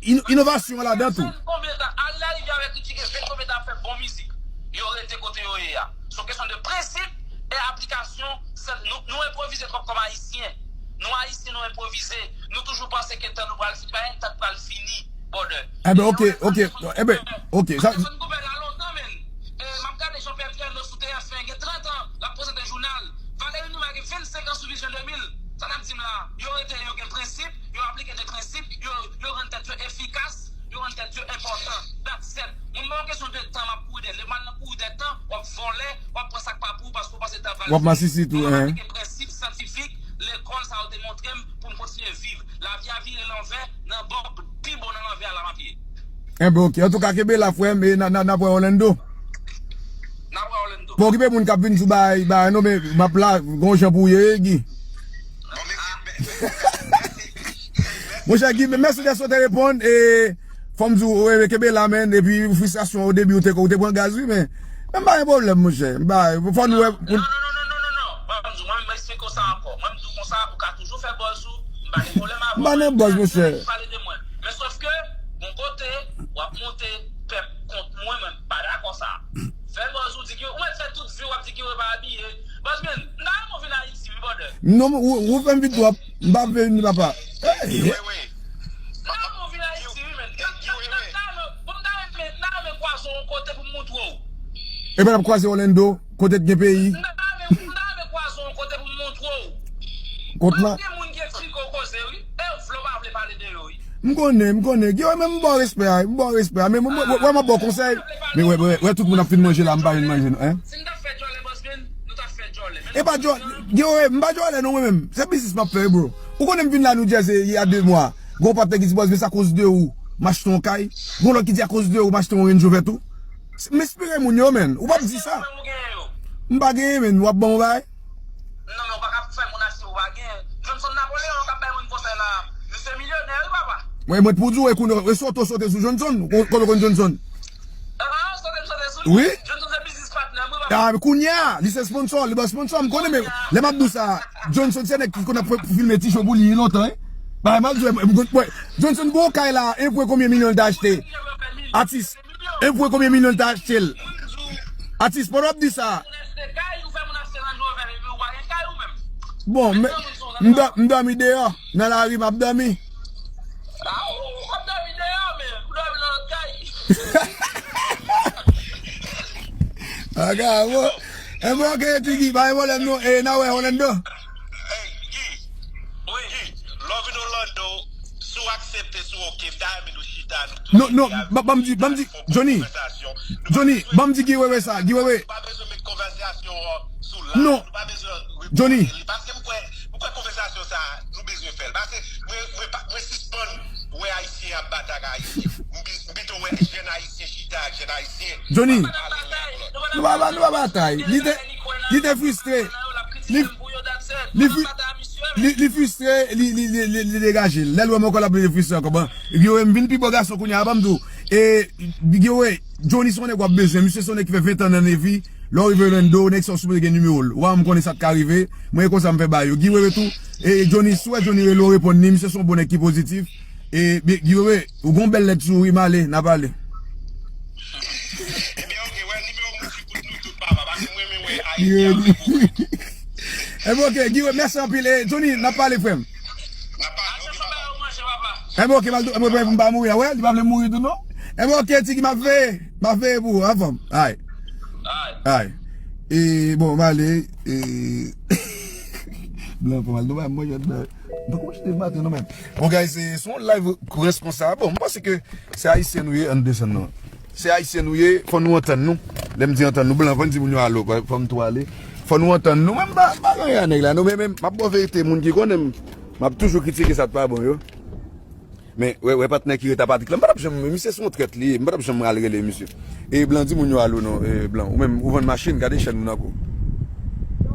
inovasyon an ladan tou. Konbyen tan, al Larivyè avè kritike, vin konbyen tan ap fè bon mizik. Yo rete kote yo ye a. Se yon kesyon de prensip e aplikasyon. Nou, nou enpwovize twòp kòm Ayisyen. Nou Ayisyen, nou enpwovize. Nou toujou panse ke tan nou pral fini. Pa gen tan k pral fini, brother. Enben, ok, ok, enben, ok. Sa, Anderson Cooper la lontan, men. E, m ap gade Jean-Pierre Pierno sou T F un, gen trant an, l ap prezante jounal. Valery Numa gen vennsenk an sou Vizyon de mil. Sa n ap di m la? Yo rete, yo gen prensip, yo aplike de prensip, yo, yo rann tèt yo efikas, yo rann tèt yo enpòtan. That's it. Moun pa yon kesyon de tan, m ap kouri dèyè. Lè m al nan kouri dèyè tan, w ap vòlè, w ap pran sa k pa pou ou paske w panse tan pral fini. W ap masisi tou, en. Mwen m aplike prensip syantifik, lekòl sa yo te montre m pou m kontinye viv. Lavi a vire lanvè, nan bò pi bon nan lanvè a la m ap ye. Enben, ok. Antouka, kenbe la, frè m, e n a, n a, n ap wè Orlando. N ap wè Orlando. Pa okipe moun k ap vin di w bagay, bagay, non, men m ap la, gon jan pou w ye, wi, Guy. Bon, mèsi, mèsi, mèsi. Monchè Guy, mèsi dèske w te reponn, e fò m di w, e, kenbe la, menn, epi fristrasyon o debi, ou te, ou te pran gaz, wi, men, men m pa gen pwoblèm, monchè. M pa, fò nou wè. Non, non, non, non, non, non, non. Ban m di w, mwen, m eksplike w sa ankò. Mwen, m di w konsa, ou ka toujou fè buzz ou, m pa gen pwoblèm avè w. M pa nan buzz, monchè. Pale de mwen. Men sòf ke, gon kote, w ap monte pèp kont mwen, mwen pa dakò sa. Fè buzz ou di ki, ou mèt fè tout vi w ap di ki w pa abiye. Buzz man, m ta renmen w vin Ayiti, wi, brother. Non, ou, ou fè m vin twòp. M pa vle vin, papa. Ey. M ta renmen w vin Ayiti, wi, man. M ta, m ta, m ta renmen, m ta renmen kwaze w yon kote pou m montre w. Epi n ap kwaze Orlando, kote t gen peyi. M ta renmen, m ta renmen kwaze w yon kote pou m montre w. Kot la? Paske moun ki eksplike w koze, wi. E w vle w pa vle pale de yo. M konnen, m konnen. Giwe, men m ba w respè a, m ba w respè a. Men mwen, mwen, mwen, mwen ba w konsèy. Men wè, wè, wè, tout moun ap fin manje la, m pa jwenn manje non, en. Si n t ap fè djòlè, bòs, men nou t ap fè djòlè. E pa djòlè, Giwe, m pa djòlè non mwen menm. Se biznis m ap fè, bro. Ou konnen m vin la New Jersey, il y a deux mois. Gon patnè ki di, bòs, men se akoz de ou m achte yon kay. Gon lòt ki di, akoz de ou m achte yon Range Rover tou. M espere moun yo, men. Ou p ap di sa. M pa genyen, men. W ap ban m yon bagay? Non, men w pa ka fè moun achte ou pa gen. Johnson Napoléon k ap bay moun konsèy la. Misye milyonè, wi, papa. Mwen, mwen, pou di w, e kounye, e sote, sote sou Johnson. Ko-, kote w konn Johnson? Ah, sote, sote sou li. Wi. Johnson se biznis patnè m, wi, papa. Ah, men kounye a, li se sponsor, li ban sponsor, m konnen, men lè m ap di w sa, Johnson se nèg ki konn ap fè, filme ti show pou li lontan, wi. Bagay m ap di w, mwen, mwen, Johnson gon kay la, en pwen konbyen milyon l te achte? Atis. E pou konbyen milyon l ta achte l? Atis, pandan w ap di sa. Bon, men, m dò-, m dòmi deyò, nan lari, m ap dòmi. Aga, bon. E bon, ok, Tiki, pa gen pwoblèm non. E, n a wè Orlando. Hey, Guy. Wi, Guy. Lè w vin Orlando, si w aksepte, si w oke, m ta renmen nou chita, nou tou. Non, non, ban m di, ban m di, Johnny. Johnny, ban m di Guy Wewe sa, Guy Wewe. Nou pa bezwen met konvèsasyon an sou la. Non. Nou pa bezwen repete li. Paske m kwè, m kwè konvèsasyon sa, nou bezwen fè l. Paske mwen, mwen pa, mwen sispann wè Ayisyen ap batay ak Ayisyen. M bi-, m pito wè jèn Ayisyen chita ak jèn Ayisyen. Johnny, nou pa, nou pa batay. Li te, li te fristre. Li, li fri-, li, li fristre, li, li, li, li, li degaje l. Lè l wè m ankò, l ap vin fristre ankò. Bon, Guy Wewe, m vin pi bò gason kounye a, ban m di w. E, Guy Wewe, Johnny se yon nèg w ap bezwen. Misye se yon nèg ki fè ven tan nan Navy. Lè w rive Orlando, nèg sa w sipoze gen nimewo l. Ou pa janm konnen sa k ka rive. Mwen, e konsa m fè bagay yo. Guy Wewe tou. E Johnny, si w wè Johnny rele w, reponn li. Misye se yon bon nèg ki pozitif. E, Guy Wewe, ou gon bèl lèt sou ou wi, m ale, n a pale. Ebyen, ok, wè, nimewo m sou kout nou tout, papa, paske m renmen wè Ayisyen ap fè pwogrè. Ebyen, ok, Guy Wewe, mèsi anpil. E, Johnny, n ap pale, frè m. N ap pale, ok, papa. Ebyen, ok, m al dou-, ebyen, m pa mouri, a, wè, li pa vle mouri tou, non. Ebyen, ok, Tiki, m ap veye, m ap veye pou ou, anfòm. Ay. Ay. E, bon, m ale, e, blan, pa mal, nou pa manje, blan. M poko chita maten non, men. Bon, guys, se, se yon live kou rès konsa. Bon, m panse ke se Ayisyen nou ye, ann desann non. Se Ayisyen nou ye, fò nou antann nou. Lè m di antann nou, blan, fò n di moun yo alo, fò m tou ale. Fò nou antann nou, men m pa, pa gen anyen a nèg la, non, men, men, m ap ba w verite, moun ki konnen m, m ap toujou kritike sa k pa bon yo. Men, wè, wè, patnè ki ret a Patrick la, m pa t ap janm, misye se yon trèt li ye, m pa t ap janm al rele misye. E blan di moun yo alo non, e blan. Ou menm, ou vann machin, gade chèn ou nan kou.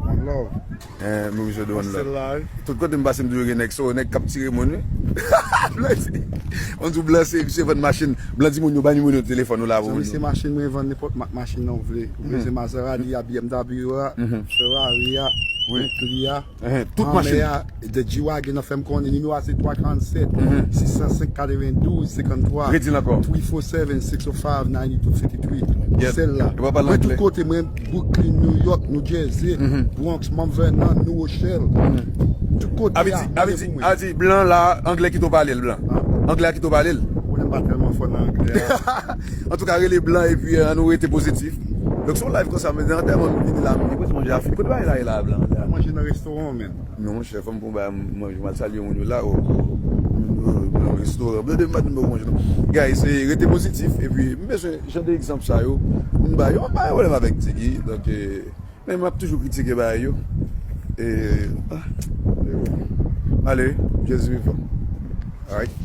One love. Eh, men misye de one love. Tout kote m pase, m toujou gen nèg so, nèg k ap tire moun, wi. Blan di, on di blan se, misye vann machin. Blan di moun yo, bay nimewo telefòn ou la pou moun yo. Se machin mwen vann, nenpòt mak machin nan ou vle. Ou bezwen Maserati a, B M W a, Ferrari a, Bentley a. Tout machin. Hummer a, The G-Wagon nan fè m konnen nimewo a se twa karant sèt, sis san senk, katrevendouz, senkanntwa. Redi l ankò. Three four seven, six oh five, ninety-two fifty-three. Sèl la. Mwen tout kote, mwen Brooklyn, New York, New Jersey, Bronx, Mount Vernon, New Rochelle. Tout kote a, mande pou mwen. Adi, blan la, anglè kite w pale l, blan. Anglè a kite w pale l. Ou konnen m pa tèlman fò nan anglè a. Antouka, rele blan epi, eh, annou rete pozitif. Donk, se yon live konsa, men antèman m vini la, m vini manje a fini. Kote bagay la ye la, blan? Manje nan restoran, men. Non, monchè, fò m pran yon bagay, m manje, m al salye moun yo la, o, o, o, nan restoran. Blende m pa t menm manje, non. Guys, eh, rete pozitif, epi m bezwen jan de egzanp sa yo, pou n ba yo, m pa gen pwoblèm avèk Tiki, donk, eh, men m ap toujou kritike bagay yo. E, ah, e bon. Ale, Jezi vivan. Alright.